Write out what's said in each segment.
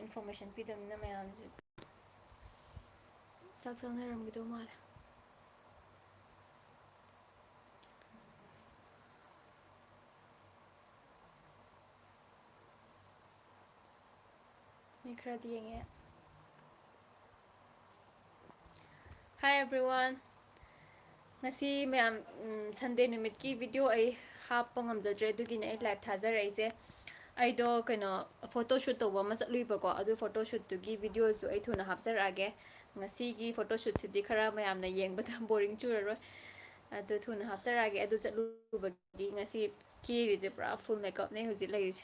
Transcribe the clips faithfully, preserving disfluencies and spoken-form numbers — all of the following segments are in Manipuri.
information ꯄꯤꯗꯕꯅꯤꯅ ꯃꯌꯥꯝꯁꯦ ꯆꯥꯛ ꯆꯥꯅꯔꯝꯒꯗꯧ ꯃꯥꯜꯂꯦ꯫ ꯃꯤ ꯈꯔꯗꯤ ꯌꯦꯡꯉꯦ꯫ Hi everyone. ꯉꯁꯤ ꯃꯌꯥꯝ, ꯎꯝ, Sunday ꯅꯨꯃꯤꯠꯀꯤ video ꯑꯩ ꯍꯥꯞꯄ ꯉꯝꯖꯗ꯭ꯔꯦ, ꯑꯗꯨꯒꯤꯅꯦ ꯑꯩ live ꯊꯥꯖꯔꯛꯏꯁꯦ꯫ ꯑꯩꯗꯣ ꯀꯩꯅꯣ, photo shoot ꯇꯧꯕ ꯑꯃ ꯆꯠꯂꯨꯏꯕꯀꯣ, ꯑꯗꯨ photo shootꯇꯨꯒꯤ videoꯁꯨ ꯑꯩ ꯊꯨꯅ ꯍꯥꯞꯆꯔꯛꯑꯒꯦ꯫ ꯉꯁꯤꯒꯤ photo shootꯁꯤꯗꯤ ꯈꯔ ꯃꯌꯥꯝꯅ ꯌꯦꯡꯕꯗ boring ꯆꯨꯔꯔꯣꯏ, ꯑꯗꯨ ꯊꯨꯅ ꯍꯥꯞꯆꯔꯛꯑꯒꯦ꯫ ꯑꯗꯨ ꯆꯠꯂꯨꯕꯒꯤ ꯉꯁꯤ ꯀꯦꯔꯤꯁꯦ ꯄꯨꯔꯥ full makeupꯅꯦ ꯍꯧꯖꯤꯛ ꯂꯩꯔꯤꯁꯦ꯫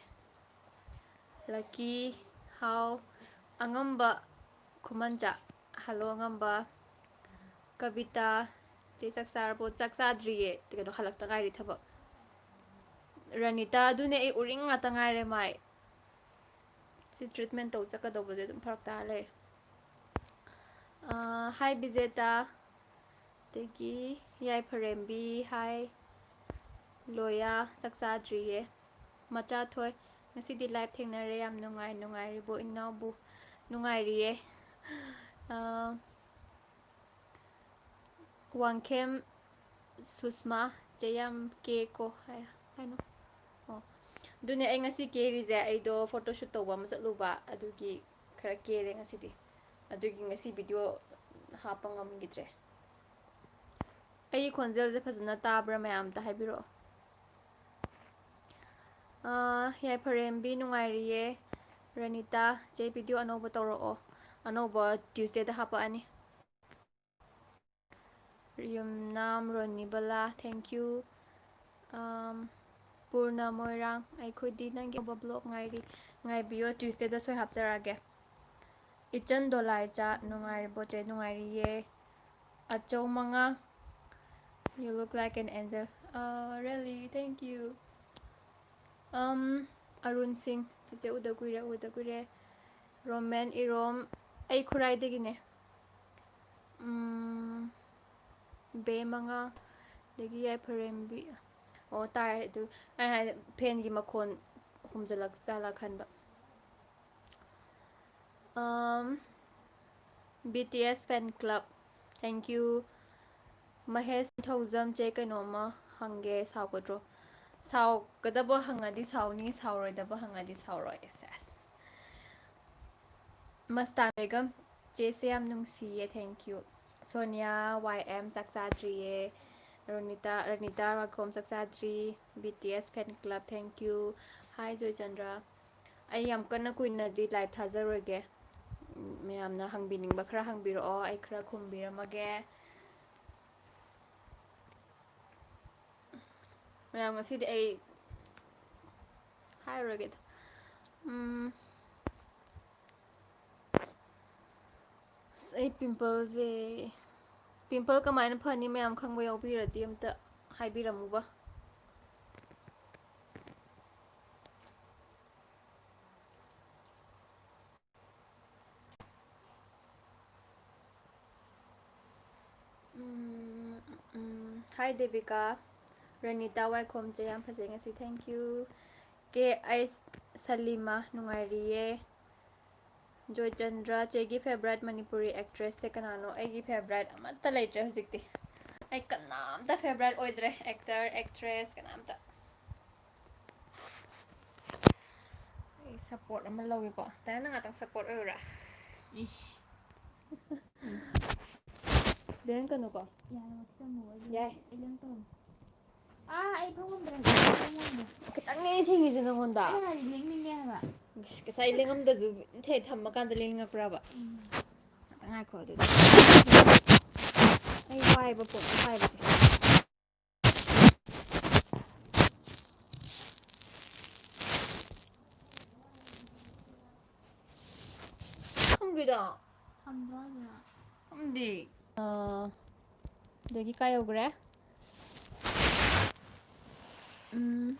Lucky, ꯍꯥꯎ, ꯑꯉꯝꯕ ꯈꯨꯃꯟꯆꯥ, hello ꯑꯉꯝꯕ꯫ ꯀꯕꯤꯇꯥ, ꯆꯦ ꯆꯥꯛ ꯆꯥꯔꯕꯣ? ꯆꯥꯛ ꯆꯥꯗ꯭ꯔꯤꯌꯦ, ꯀꯩꯅꯣ, ꯍꯜꯂꯛꯇ ꯉꯥꯏꯔꯤ ꯊꯕꯛ꯫ ꯔꯅꯤꯇꯥ, ꯑꯗꯨꯅꯦ ꯑꯩ ꯎꯔꯤꯡ ꯉꯥꯛꯇ ꯉꯥꯏꯔꯦ ꯃꯥꯏ꯫ ꯁꯤ treatment ꯇꯧ ꯆꯠꯀꯗꯧꯕꯁꯦ ꯑꯗꯨꯝ ꯐꯔꯛ ꯇꯥꯔ ꯂꯩꯔꯦ꯫ ꯑꯥ, hi ꯕꯤꯖꯦꯇꯥ, ꯑꯗꯒꯤ ꯌꯥꯏꯐꯔꯦꯝꯕꯤ, hi ꯂꯣꯌꯥ, ꯆꯥꯛ ꯆꯥꯗ꯭ꯔꯤꯌꯦ꯫ ꯃꯆꯥꯊꯣꯏ, ꯉꯁꯤꯗꯤ live ꯊꯦꯡꯅꯔꯦ, ꯌꯥꯝ ꯅꯨꯡꯉꯥꯏ, ꯅꯨꯡꯉꯥꯏꯔꯤꯕꯣ ꯏꯅꯥꯎꯕꯨ? ꯅꯨꯡꯉꯥꯏꯔꯤꯌꯦ꯫ ꯑꯥ, ꯋꯥꯡꯈꯦꯝ ꯁꯨꯁꯃꯥ, ꯆꯦ ꯌꯥꯝ ꯀꯦꯀꯣ ꯍꯥꯏꯔ ꯀꯩꯅꯣ? ꯑꯣ, ꯑꯗꯨꯅꯦ ꯑꯩ ꯉꯁꯤ ꯀꯦꯔꯤꯁꯦ, ꯑꯩꯗꯣ photo shoot ꯇꯧꯕ ꯑꯃ ꯆꯠꯂꯨꯕ, ꯑꯗꯨꯒꯤ ꯈꯔ ꯀꯦꯔꯦ ꯉꯁꯤꯗꯤ, ꯑꯗꯨꯒꯤ ꯉꯁꯤ video ꯍꯥꯞꯄ ꯉꯝꯈꯤꯗ꯭ꯔꯦ꯫ ꯑꯩꯒꯤ ꯈꯣꯟꯖꯦꯜꯁꯦ ꯐꯖꯅ ꯇꯥꯕ꯭ꯔꯥ ꯃꯌꯥꯝ? ꯑꯝꯇ ꯍꯥꯏꯕꯤꯔꯛꯑꯣ꯫ ꯑꯥ, ꯌꯥꯏꯐꯔꯦꯝꯕꯤ, ꯅꯨꯡꯉꯥꯏꯔꯤꯌꯦ꯫ ꯔꯅꯤꯇꯥ, ꯆꯦ video ꯑꯅꯧꯕ ꯇꯧꯔꯛꯑꯣ, ꯑꯅꯧꯕ Tuesdayꯗ ꯍꯥꯄꯛꯑꯅꯤ꯫ ꯌꯨꯝꯅꯥꯝ ꯔꯣꯅꯤꯕꯂꯥ, thank you꯫ ꯑꯝ, ꯄꯨꯔꯅ ꯃꯣꯏꯔꯥꯡ, ꯑꯩꯈꯣꯏꯗꯤ ꯅꯪꯒꯤ ꯑꯅꯧꯕ vlog ꯉꯥꯏꯔꯤ, ꯉꯥꯏꯕꯤꯌꯣ, Tuesdayꯗ ꯁꯣꯏ ꯍꯥꯞꯆꯔꯛꯑꯒꯦ꯫ ꯏꯆꯟ ꯗꯣꯂꯥꯏꯆꯥ, ꯅꯨꯡꯉꯥꯏꯔꯤꯕꯣ ꯆꯦ? ꯅꯨꯡꯉꯥꯏꯔꯤꯌꯦ꯫ ꯑꯆꯧ ꯃꯉꯥ, you look like an angel꯫ Ah, really? Thank you꯫ ꯑꯝ, ꯑꯔꯨꯟ ꯁꯤꯡ, ꯆꯤꯆꯦ ꯎꯗ ꯀꯨꯏꯔꯦ, ꯎꯗ ꯀꯨꯏꯔꯦ꯫ ꯔꯣꯃꯦꯟ ꯏꯔꯣꯝ, ꯑꯩ ꯈꯨꯔꯥꯏꯗꯒꯤꯅꯦ꯫ ꯎꯝ, ꯕꯦ ꯃꯉꯥ, ꯑꯗꯒꯤ ꯌꯥꯏꯐꯔꯦꯝꯕꯤ꯫ ꯑꯣ, ꯇꯥꯔꯦ꯫ ꯑꯗꯨ ꯑꯩ ꯍꯥꯏ, fanꯒꯤ ꯃꯈꯣꯟ ꯍꯨꯝꯖꯤꯜꯂꯛ ꯆꯥꯠꯂ ꯈꯟꯕ꯫ Um, B T S fan club, thank you. Mahesh ꯊꯧꯖꯝ, ꯆꯦ ꯀꯩꯅꯣꯝꯃ ꯍꯪꯒꯦ, ꯁꯥꯎꯒꯗ꯭ꯔꯣ? ꯁꯥꯎꯒꯗꯕ ꯍꯪꯉꯗꯤ ꯁꯥꯎꯅꯤ, ꯁꯥꯎꯔꯣꯏꯗꯕ ꯍꯪꯉꯗꯤ ꯁꯥꯎꯔꯣꯏ꯫ ꯁꯦꯁ꯫ ꯃꯁꯇꯥꯟ ꯕꯦꯒꯝ, ꯆꯦꯁꯦ ꯌꯥꯝ ꯅꯨꯡꯁꯤꯌꯦ, thank you. Sonia Y M, ꯆꯥꯛ ꯆꯥꯗ꯭ꯔꯤꯌꯦ꯫ ꯔꯣꯅꯤꯇꯥ, ꯔꯅꯤꯇꯥ ꯋꯥꯈꯣꯝ, ꯆꯥꯛ ꯆꯥꯗ꯭ꯔꯤ꯫ B T S fan club, thank you. ꯍꯥꯏ ꯖꯣꯏꯆꯟꯗ꯭ꯔ꯫ ꯑꯩ ꯌꯥꯝ ꯀꯟꯅ ꯀꯨꯏꯅꯗꯤ ꯂꯥꯏꯚ ꯊꯥꯖꯔꯣꯏꯒꯦ꯫ ꯃꯌꯥꯝꯅ ꯍꯪꯕꯤꯅꯤꯡꯕ ꯈꯔ ꯍꯪꯕꯤꯔꯛꯑꯣ, ꯑꯩ ꯈꯔ ꯈꯨꯝꯕꯤꯔꯝꯃꯒꯦ꯫ ꯃꯌꯥꯝ, ꯉꯁꯤꯗꯤ ꯑꯩ ꯍꯥꯏꯔꯨꯔꯒꯦꯗ꯫ ꯎꯝ, ꯑꯁ, ꯑꯩ ꯄꯤꯝꯄꯜꯁꯦ, ꯄꯤꯝꯄꯜ ꯀꯃꯥꯏꯅ ꯐꯅꯤ? ꯃꯌꯥꯝ ꯈꯪꯕ ꯌꯥꯎꯕꯤꯔꯗꯤ ꯑꯝꯇ ꯍꯥꯏꯕꯤꯔꯝꯃꯨꯕ꯫ ꯎꯝ, ꯎꯝ, ꯎꯝ꯫ ꯍꯥꯏ ꯗꯦꯕꯤꯀꯥ, ꯔꯅꯤꯇꯥ ꯋꯥꯏꯈꯣꯝ, ꯆꯦ ꯌꯥꯝ ꯐꯖꯩ ꯉꯁꯤ, thank you꯫ ꯀꯦ ꯑꯩꯁ ꯁꯂꯤꯃꯥ, ꯅꯨꯡꯉꯥꯏꯔꯤꯌꯦ꯫ ꯖꯣꯏꯆꯟꯗ꯭ꯔ, ꯆꯦꯒꯤ favourite ꯃꯅꯤꯄꯨꯔꯤ actressꯁꯦ ꯀꯅꯥꯅꯣ? ꯑꯩꯒꯤ favourite ꯑꯃꯠꯇ ꯂꯩꯇ꯭ꯔꯦ ꯍꯧꯖꯤꯛꯇꯤ꯫ ꯑꯩ ꯀꯅꯥꯝꯇ favourite ꯑꯣꯏꯗ꯭ꯔꯦ, actor, actress ꯀꯅꯥꯝꯇ꯫ ꯑꯩ support ꯑꯃ ꯂꯧꯒꯦꯀꯣ꯫ ꯗꯥꯏꯅꯥ, ꯅꯪ ꯉꯥꯛꯇꯪ support ꯑꯣꯏꯔꯨꯔꯥ? ꯏꯁ꯫ ꯂꯦꯡꯀꯅꯨꯀꯣ꯫ ꯌꯥꯔꯦ, ꯋꯥꯊꯤ ꯇꯧꯅꯨ, ꯑꯩ ꯌꯥꯏ꯫ ꯑꯩ ꯂꯦꯡ ꯇꯧꯔꯝꯃꯦ꯫ ꯑꯥ, ꯑꯩ ꯐꯝ ꯉꯝꯗ꯭ꯔꯦ, ꯑꯩ ꯐꯝ ꯉꯝꯗ꯭ꯔꯦ꯫ ꯈꯤꯇꯪꯅꯦ ꯑꯩꯅ ꯊꯦꯡꯉꯤꯁꯦ ꯅꯉꯣꯟꯗ꯫ ꯑꯩ ꯍꯥꯏꯗꯤ ꯂꯦꯡꯅꯤꯡꯉꯦ ꯍꯥꯏꯕ꯫ ꯏꯁ, ꯉꯁꯥꯏ ꯂꯦꯡꯉꯝꯗꯁꯨ ꯊꯦ-, ꯊꯝꯃꯀꯥꯟꯗ ꯂꯦꯡꯅꯤꯡꯉꯛꯄ꯭ꯔꯕ? ꯎꯝ꯫ ꯉꯥꯛꯇꯪ ꯉꯥꯏꯈꯣ ꯑꯗꯨꯗꯤ꯫ ꯑꯩ ꯋꯥꯏꯕ ꯄꯣꯠ ꯑꯃ ꯄꯥꯏꯕꯁꯦ꯫ ꯈꯪꯗꯦꯗ꯫ ꯊꯝꯗ꯭ꯔꯣ ꯍꯥꯏꯁꯦ? ꯈꯪꯗꯦ꯫ ꯑꯥ, ꯑꯗꯒꯤ ꯀꯥꯏ ꯌꯧꯈ꯭ꯔꯦ? ꯎꯝ꯫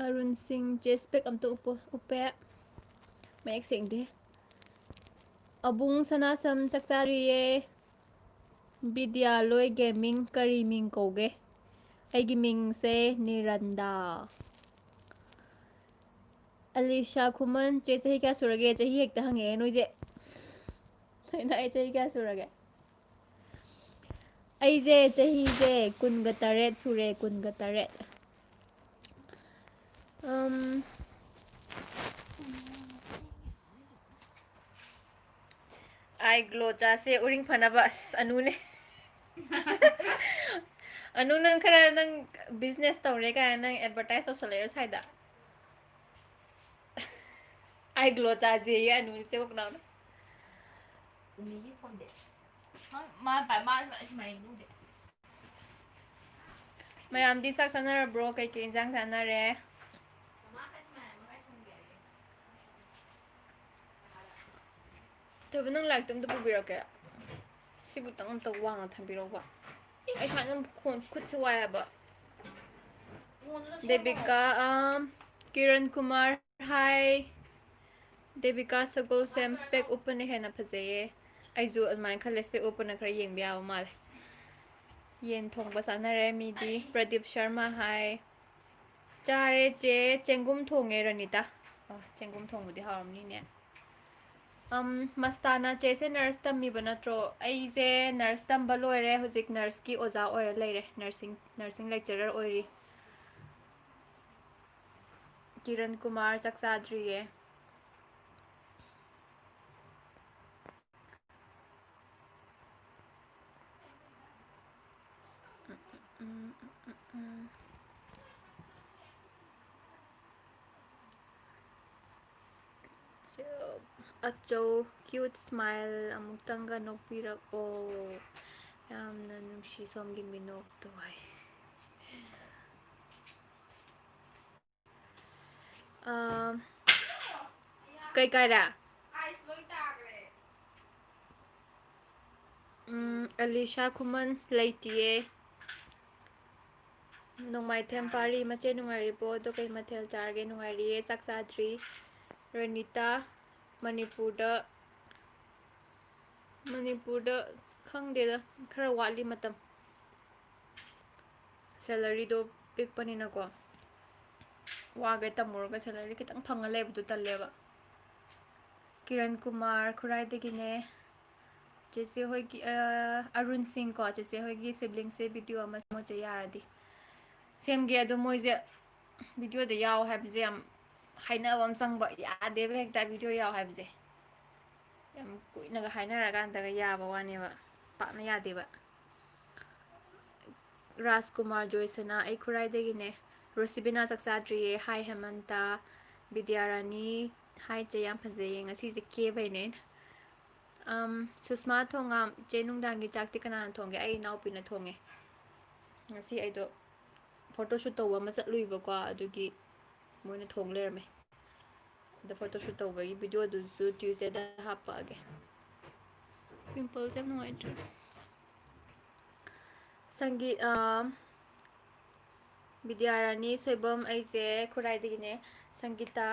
ꯑꯔꯨꯟ ꯁꯤꯡ, chest pack ꯑꯝꯇ ꯎꯞꯄꯣ-, ꯎꯞꯄꯦ꯫ ꯃꯌꯦꯛ ꯁꯦꯡꯗꯦ꯫ ꯑꯕꯨꯡ ꯁꯅꯥꯁꯝ ꯆꯥꯛ ꯆꯥꯔꯤꯌꯦ꯫ ꯕꯤꯗ꯭ꯌꯥꯂꯣꯏ Gaming ꯀꯔꯤ ꯃꯤꯡ ꯀꯧꯒꯦ? ꯑꯩꯒꯤ ꯃꯤꯡꯁꯦ ꯅꯤꯔꯟꯗꯥ꯫ ꯑꯂꯤꯁꯥ ꯈꯨꯃꯟ, ꯆꯦ ꯆꯍꯤ ꯀꯌꯥ ꯁꯨꯔꯒꯦ? ꯆꯍꯤ ꯍꯦꯛꯇ ꯍꯪꯉꯛꯑꯦ ꯅꯣꯏꯁꯦ꯫ ꯊꯣꯏꯅ ꯑꯩ ꯆꯍꯤ ꯀꯌꯥ ꯁꯨꯔꯒꯦ? ꯑꯩꯁꯦ ꯆꯍꯤꯁꯦ ꯀꯨꯟꯒ ꯇꯔꯦꯠ ꯁꯨꯔꯦ, ꯀꯨꯟꯒ ꯇꯔꯦꯠ꯫ ꯑꯝ, ꯑꯥꯏ ꯒ꯭ꯂꯣ ꯆꯥꯁꯦ ꯎꯔꯤꯡ ꯐꯅꯕ꯫ ꯑꯁ, ꯑꯅꯨꯅꯦ꯫ ꯑꯅꯨ, ꯅꯪ ꯈꯔ, ꯅꯪ business ꯇꯧꯔꯦ ꯀꯥꯏꯅ ꯅꯪ advertise ꯇꯧꯁꯜꯂꯛꯏꯔꯣ ꯁ꯭ꯋꯥꯏꯗ? ꯑꯥꯏ ꯒ꯭ꯂꯣ ꯆꯥꯁꯦꯌꯦ ꯑꯅꯨ ꯆꯦ ꯀꯣꯛꯅꯥꯎꯅ꯫ ꯎꯃꯤꯒꯤ ꯐꯣꯟꯗꯦ꯫ ꯃꯥ ꯄꯥꯏ-, ꯃꯥ ꯁꯨꯃꯥꯏꯅ ꯂꯨꯗꯦ꯫ ꯃꯌꯥꯝꯗꯤ ꯆꯥꯛ ꯆꯥꯅꯔꯕ꯭ꯔꯣ? ꯀꯩꯀꯩ ꯏꯟꯖꯥꯡ ꯆꯥꯅꯔꯦ? ꯇꯣꯏꯕ, ꯅꯪ ꯂꯥꯏꯔꯤꯛꯇꯣ ꯑꯝꯇ ꯄꯨꯕꯤꯔꯛꯀꯦꯔꯥ? ꯁꯤꯕꯨꯇꯪ ꯑꯝꯇ ꯋꯥꯡꯅ ꯊꯝꯕꯤꯔꯛꯎꯕ꯫ ꯑꯩ ꯁꯨꯃꯥꯏꯅ ꯑꯗꯨꯝ ꯈꯣꯟ-, ꯈꯨꯠꯁꯦ ꯋꯥꯏ ꯍꯥꯏꯕ꯫ ꯗꯦꯕꯤꯀꯥ, ꯑꯝ, ꯀꯤꯔꯟ ꯀꯨꯃꯥꯔ, ꯍꯥꯏ꯫ ꯗꯦꯕꯤꯀꯥ ꯁꯒꯣꯜꯁꯦꯝ, spec ꯎꯞꯄꯅ ꯍꯦꯟꯅ ꯐꯖꯩꯌꯦ꯫ ꯑꯩꯁꯨ ꯑꯗꯨꯃꯥꯏꯅ ꯈꯜꯂꯦ, spec ꯎꯞꯄꯅ ꯈꯔ ꯌꯦꯡꯕ ꯌꯥꯕ ꯃꯥꯜꯂꯦ꯫ ꯌꯦꯟ ꯊꯣꯡꯕ ꯆꯥꯅꯔꯦ ꯃꯤꯗꯤ꯫ ꯄ꯭ꯔꯗꯤꯞ ꯁꯔꯃ, ꯍꯥꯏ꯫ ꯆꯥꯔꯦ ꯆꯦ, ꯆꯦꯡꯒꯨꯝ ꯊꯣꯡꯉꯦ ꯔꯅꯤꯇꯥ꯫ ꯑꯣ, ꯆꯦꯡꯒꯨꯝ ꯊꯣꯡꯕꯗꯤ ꯍꯥꯎꯔꯝꯅꯤꯅꯦ꯫ ꯑꯝ, ꯃꯁꯇꯥꯅ, ꯆꯦꯁꯦ nurse ꯇꯝꯃꯤꯕ ꯅꯠꯇ꯭ꯔꯣ? ꯑꯩꯁꯦ nurse ꯇꯝꯕ ꯂꯣꯏꯔꯦ, ꯍꯧꯖꯤꯛ nurseꯀꯤ ꯑꯣꯖꯥ ꯑꯣꯏꯔ ꯂꯩꯔꯦ, nursing, nursing lecturer ꯑꯣꯏꯔꯤ꯫ ꯀꯤꯔꯟ ꯀꯨꯃꯥꯔ ꯆꯥꯛ ꯆꯥꯗ꯭ꯔꯤꯌꯦ꯫ ꯎꯝ, ꯎꯝ, ꯎꯝ, ꯎꯝ, ꯎꯝ꯫ ꯑꯆꯧ, ꯑꯆꯧ, cute smile ꯑꯃꯨꯛꯇꯪꯒ ꯅꯣꯛꯄꯤꯔꯛꯑꯣ꯫ ꯌꯥꯝꯅ ꯅꯨꯡꯁꯤ ꯁꯣꯝꯒꯤ ꯃꯤꯅꯣꯛꯇꯣ ꯍꯥꯏ꯫ ꯑꯥ, ꯀꯩ ꯀꯥꯏꯔꯦ? ꯎꯝ, ꯑꯂꯤꯁꯥ ꯈꯨꯃꯟ ꯂꯩꯇꯤꯌꯦ꯫ ꯅꯣꯡꯃꯥꯏꯊꯦꯝ ꯄꯥꯔꯤ, ꯃꯆꯦ ꯅꯨꯡꯉꯥꯏꯔꯤꯕꯣ? ꯑꯗꯣ ꯀꯩ ꯃꯊꯦꯜ ꯆꯥꯔꯒꯦ? ꯅꯨꯡꯉꯥꯏꯔꯤꯌꯦ, ꯆꯥꯛ ꯆꯥꯗ꯭ꯔꯤ꯫ ꯔꯅꯤꯇꯥ, ꯃꯅꯤꯄꯨꯔꯗ, ꯃꯅꯤꯄꯨꯔꯗ ꯈꯪꯗꯦꯗ, ꯈꯔ ꯋꯥꯠꯂꯤ ꯃꯇꯝ꯫ Salaryꯗꯣ ꯄꯤꯛꯄꯅꯤꯅꯀꯣ꯫ ꯋꯥꯈꯩ ꯇꯝꯃꯨꯔꯒ salary ꯈꯤꯇꯪ ꯐꯪꯉ ꯂꯩꯕꯗꯣ ꯇꯜꯂꯦꯕ꯫ ꯀꯤꯔꯟ ꯀꯨꯃꯥꯔ ꯈꯨꯔꯥꯏꯗꯒꯤꯅꯦ꯫ ꯆꯦꯆꯦ ꯍꯣꯏꯒꯤ, ꯑ, ꯑꯔꯨꯟ ꯁꯤꯡ ꯀꯣ, ꯆꯦꯆꯦ ꯍꯣꯏꯒꯤ siblingsꯁꯦ video ꯑꯃ ꯁꯦꯝꯃꯣ ꯆꯦ ꯌꯥꯔꯗꯤ꯫ ꯁꯦꯝꯒꯦ, ꯑꯗꯣ ꯃꯣꯏꯁꯦ videoꯗ ꯌꯥꯎ ꯍꯥꯏꯕꯁꯦ ꯌꯥꯝ ꯍꯥꯏꯅꯕ ꯑꯃ ꯆꯪꯕ, ꯌꯥꯗꯦꯕ ꯍꯦꯛꯇ video ꯌꯥꯎ ꯍꯥꯏꯕꯁꯦ꯫ ꯌꯥꯝ ꯀꯨꯏꯅꯒ ꯍꯥꯏꯅꯔꯀꯥꯟꯗꯒ ꯌꯥꯕ ꯋꯥꯅꯦꯕ, ꯄꯥꯛꯅ ꯌꯥꯗꯦꯕ꯫ ꯔꯥꯖꯀꯨꯃꯥꯔ ꯖꯣꯏꯁꯅꯥ, ꯑꯩ ꯈꯨꯔꯥꯏꯗꯒꯤꯅꯦ꯫ ꯔꯣꯁꯤꯕꯤꯅꯥ ꯆꯥꯛ ꯆꯥꯗ꯭ꯔꯤꯌꯦ꯫ ꯍꯥꯏ ꯍꯦꯃꯟꯇ꯫ ꯕꯤꯗ꯭ꯌꯥꯔꯥꯅꯤ꯫ ꯍꯥꯏ ꯆꯦ, ꯌꯥꯝ ꯐꯖꯩꯌꯦ꯫ ꯉꯁꯤꯁꯦ ꯀꯦꯕꯩꯅꯦ ꯑꯩꯅ꯫ ꯑꯝ, ꯁꯨꯁꯃꯥ ꯊꯣꯉꯥꯝ, ꯆꯦ ꯅꯨꯡꯗꯥꯡꯒꯤ ꯆꯥꯛꯇꯤ ꯀꯅꯥꯅ ꯊꯣꯡꯒꯦ? ꯑꯩ ꯏꯅꯥꯎꯄꯤꯅ ꯊꯣꯡꯉꯦ꯫ ꯉꯁꯤ ꯑꯩꯗꯣ photoshoot ꯇꯧꯕ ꯑꯃ ꯆꯠꯂꯨꯏꯕꯀꯣ, ꯑꯗꯨꯒꯤ ꯃꯣꯏꯅ ꯊꯣꯡ ꯂꯩꯔꯝꯃꯦ꯫ ꯑꯗ photoshoot ꯇꯧꯕꯒꯤ videoꯗꯨꯁꯨ Tuesdayꯗ ꯍꯥꯞꯄꯛꯑꯒꯦ꯫ Pimples ꯌꯥꯝ ꯅꯨꯡꯉꯥꯏꯇ꯭ꯔꯦ꯫ ꯁꯪꯒꯤ-, ꯑ, ꯕꯤꯗ꯭ꯌꯥꯔꯥꯅꯤ ꯁꯣꯏꯕꯝ, ꯑꯩꯁꯦ ꯈꯨꯔꯥꯏꯗꯒꯤꯅꯦ꯫ ꯁꯪꯒꯤꯇꯥ,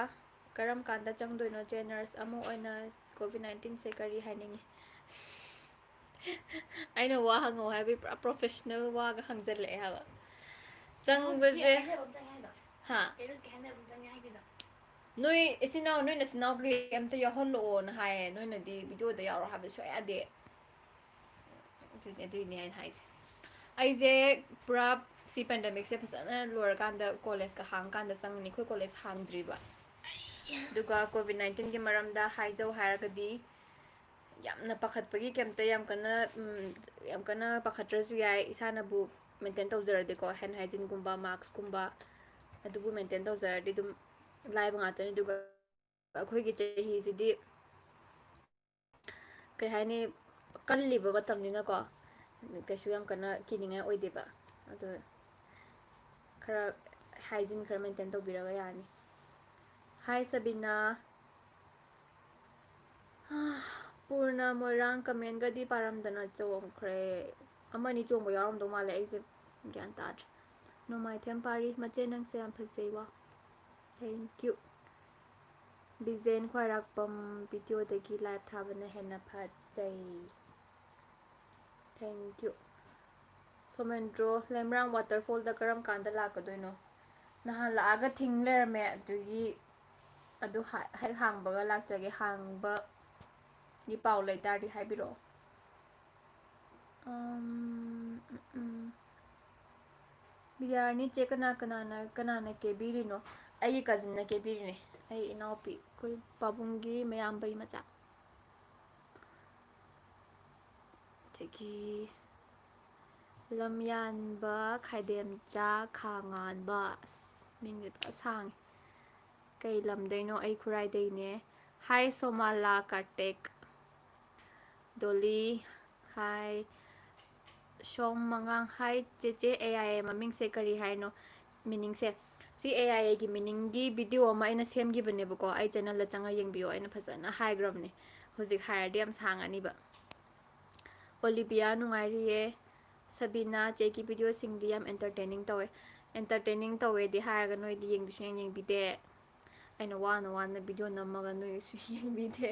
ꯀꯔꯝ ꯀꯥꯟꯗ ꯆꯪꯗꯣꯏꯅꯣ ꯆꯦ? Nurse ꯑꯃ ꯑꯣꯏꯅ COVID nineteenꯁꯦ ꯀꯔꯤ ꯍꯥꯏꯅꯤꯡꯉꯤ? ꯑꯩꯅ ꯋꯥ ꯍꯪꯉꯧ ꯍꯥꯏꯕꯒꯤ ꯄꯨꯔꯥ professional ꯋꯥꯒ ꯍꯪꯖꯜꯂꯛꯑꯦ ꯍꯥꯏꯕ꯫ ꯆꯪꯕꯁꯦ, ꯍꯥ? ꯅꯣꯏ ꯏꯆꯤꯟ ꯏꯅꯥꯎ, ꯅꯣꯏ ꯅꯆꯤꯟ ꯏꯅꯥꯎ ꯀꯩ ꯑꯝꯇ ꯌꯥꯎꯍꯜꯂꯛꯑꯣꯅ ꯍꯥꯏꯌꯦ꯫ ꯅꯣꯏꯅꯗꯤ videoꯗ ꯌꯥꯎꯔꯣ ꯍꯥꯏꯕ ꯁꯨꯡꯌꯥ ꯌꯥꯗꯦ꯫ ꯑꯗꯨꯅꯦ, ꯑꯗꯨꯏꯅꯦ ꯑꯩꯅ ꯍꯥꯏꯁꯦ꯫ ꯑꯩꯁꯦ ꯄꯨꯔꯥ ꯁꯤ pandemicꯁꯦ ꯐꯖꯅ ꯂꯣꯏꯔꯀꯥꯟꯗ, collegeꯀ ꯍꯥꯡꯀꯥꯟꯗ ꯆꯪꯉꯅꯤ꯫ ꯑꯩꯈꯣꯏ college ꯍꯥꯡꯗ꯭ꯔꯤꯕ꯫ ꯑꯗꯨꯒ COVID nineteenꯒꯤ ꯃꯔꯝꯗ ꯍꯥꯏꯖꯧ ꯍꯥꯏꯔꯒꯗꯤ, ꯌꯥꯝꯅ ꯄꯥꯈꯠꯄꯒꯤ ꯀꯩꯝꯇ ꯌꯥꯝ ꯀꯟꯅ, ꯎꯝ, ꯌꯥꯝ ꯀꯟꯅ ꯄꯥꯈꯠꯇ꯭ꯔꯁꯨ ꯌꯥꯏ, ꯏꯁꯥꯅꯕꯨ maintain ꯇꯧꯖꯔꯗꯤꯀꯣ, hand hygieneꯒꯨꯝꯕ, maskꯀꯨꯝꯕ, ꯑꯗꯨꯕꯨ maintain ꯇꯧꯖꯔꯗꯤ ꯑꯗꯨꯝ ꯂꯥꯏꯕ ꯉꯥꯛꯇꯅꯤ꯫ ꯑꯗꯨꯒ ꯑꯩꯈꯣꯏꯒꯤ ꯆꯍꯤꯁꯤꯗꯤ ꯀꯩ ꯍꯥꯏꯅꯤ, ꯀꯜꯂꯤꯕ ꯃꯇꯝꯅꯤꯅꯀꯣ, ꯀꯩꯁꯨ ꯌꯥꯝ ꯀꯟꯅ ꯀꯤꯅꯤꯡꯉꯥꯏ ꯑꯣꯏꯗꯦꯕ꯫ ꯑꯗꯣ ꯈꯔ hygiene ꯈꯔ maintain ꯇꯧꯕꯤꯔꯒ ꯌꯥꯔꯅꯤ꯫ Hi ꯁꯕꯤꯅꯥ꯫ ꯄꯨꯔꯅ ꯃꯣꯏꯔꯥꯡ commentꯒꯗꯤ ꯄꯥꯔꯝꯗꯅ ꯆꯣꯡꯈ꯭ꯔꯦ꯫ ꯑꯃꯅꯤ ꯆꯣꯡꯕ ꯌꯥꯎꯔꯝꯗꯧ ꯃꯥꯜꯂꯦ, ꯑꯩꯁꯦ ꯒ꯭ꯌꯥꯟ ꯇꯥꯗ꯭ꯔꯦ꯫ ꯅꯣꯡꯃꯥꯏꯊꯦꯝ ꯄꯥꯔꯤ, ꯃꯆꯦ ꯅꯪꯁꯦ ꯌꯥꯝ ꯐꯖꯩ, ꯋꯥ꯫ Thank you꯫ ꯕꯤꯖꯦꯟ ꯈ꯭ꯋꯥꯏꯔꯥꯛꯄꯝ, videoꯗꯒꯤ live ꯊꯥꯕꯅ ꯍꯦꯟꯅ ꯐꯖꯩ꯫ Thank you꯫ ꯁꯣꯃꯦꯟꯗ꯭ꯔꯣ, ꯂꯩꯃꯔꯥꯝ waterfallꯗ ꯀꯔꯝ ꯀꯥꯟꯗ ꯂꯥꯛꯀꯗꯣꯏꯅꯣ? ꯅꯍꯥꯟ ꯂꯥꯛꯑꯒ ꯊꯤꯡ ꯂꯩꯔꯝꯃꯦ, ꯑꯗꯨꯒꯤ ꯑꯗꯨ ꯍ-, ꯍꯦꯛ ꯍꯥꯡꯕꯒ ꯂꯥꯛꯆꯒꯦ꯫ ꯍꯥꯡꯕꯒꯤ ꯄꯥꯎ ꯂꯩꯇꯥꯔꯗꯤ ꯍꯥꯏꯕꯤꯔꯛꯑꯣ꯫ ꯎꯝ, ꯎꯝ, ꯎꯝ꯫ ꯕꯤꯗ꯭ꯌꯥꯔꯥꯅꯤ ꯆꯦ, ꯀꯅꯥ, ꯀꯅꯥꯅ, ꯀꯅꯥꯅ ꯀꯦꯕꯤꯔꯤꯅꯣ? ꯑꯩꯒꯤ cousinꯅ ꯀꯦꯕꯤꯔꯤꯅꯦ꯫ ꯑꯩ ꯏꯅꯥꯎꯄꯤ, ꯑꯩꯈꯣꯏ ꯄꯥꯕꯨꯡꯒꯤ ꯃꯌꯥꯝꯕꯒꯤ ꯃꯆꯥ꯫ ꯑꯗꯒꯤ ꯂꯝꯌꯥꯟꯕ, ꯈꯥꯏꯗꯦꯝꯆꯥ, ꯈꯥꯉꯥꯟꯕ꯫ ꯑꯁ, ꯃꯤꯡꯁꯦ ꯐꯖ ꯁꯥꯡꯉꯦ꯫ ꯀꯩ ꯂꯝꯗꯩꯅꯣ? ꯑꯩ ꯈꯨꯔꯥꯏꯗꯩꯅꯦ꯫ Hi ꯁꯣꯃꯥꯂꯥ ꯀꯥꯔꯇꯦꯛ꯫ ꯗꯣꯂꯤ꯫ Hi꯫ ꯁꯣꯝ ꯃꯉꯥꯡ꯫ Hi ꯆꯦꯆꯦ, A I A ꯃꯃꯤꯡꯁꯦ ꯀꯔꯤ ꯍꯥꯏꯅꯣ? Meaningꯁꯦ꯫ ꯁꯤ A I Aꯒꯤ meaningꯒꯤ video ꯑꯃ ꯑꯩꯅ ꯁꯦꯝꯈꯤꯕꯅꯦꯕꯀꯣ꯫ ꯑꯩ channelꯗ ꯆꯪꯉ ꯌꯦꯡꯕꯤꯌꯣ, ꯑꯩꯅ ꯐꯖꯅ ꯍꯥꯏꯈ꯭ꯔꯕꯅꯦ꯫ ꯍꯧꯖꯤꯛ ꯍꯥꯏꯔꯗꯤ ꯌꯥꯝ ꯁꯥꯡꯉꯅꯤꯕ꯫ ꯑꯣꯂꯤꯕꯤꯌꯥ ꯅꯨꯡꯉꯥꯏꯔꯤꯌꯦ꯫ ꯁꯕꯤꯅꯥ ꯆꯦꯒꯤ videoꯁꯤꯡꯗꯤ ꯌꯥꯝ entertaining ꯇꯧꯋꯦ꯫ Entertaining ꯇꯧꯋꯦꯗꯤ ꯍꯥꯏꯔꯒ ꯅꯣꯏꯗꯤ ꯌꯦꯡꯗꯤ ꯁꯨꯡꯌꯦꯡ ꯌꯦꯡꯕꯤꯗꯦ꯫ ꯑꯩꯅ ꯋꯥꯅ ꯋꯥꯅ video ꯅꯝꯃꯒ ꯅꯣꯏꯁꯨ ꯌꯦꯡꯕꯤꯗꯦ꯫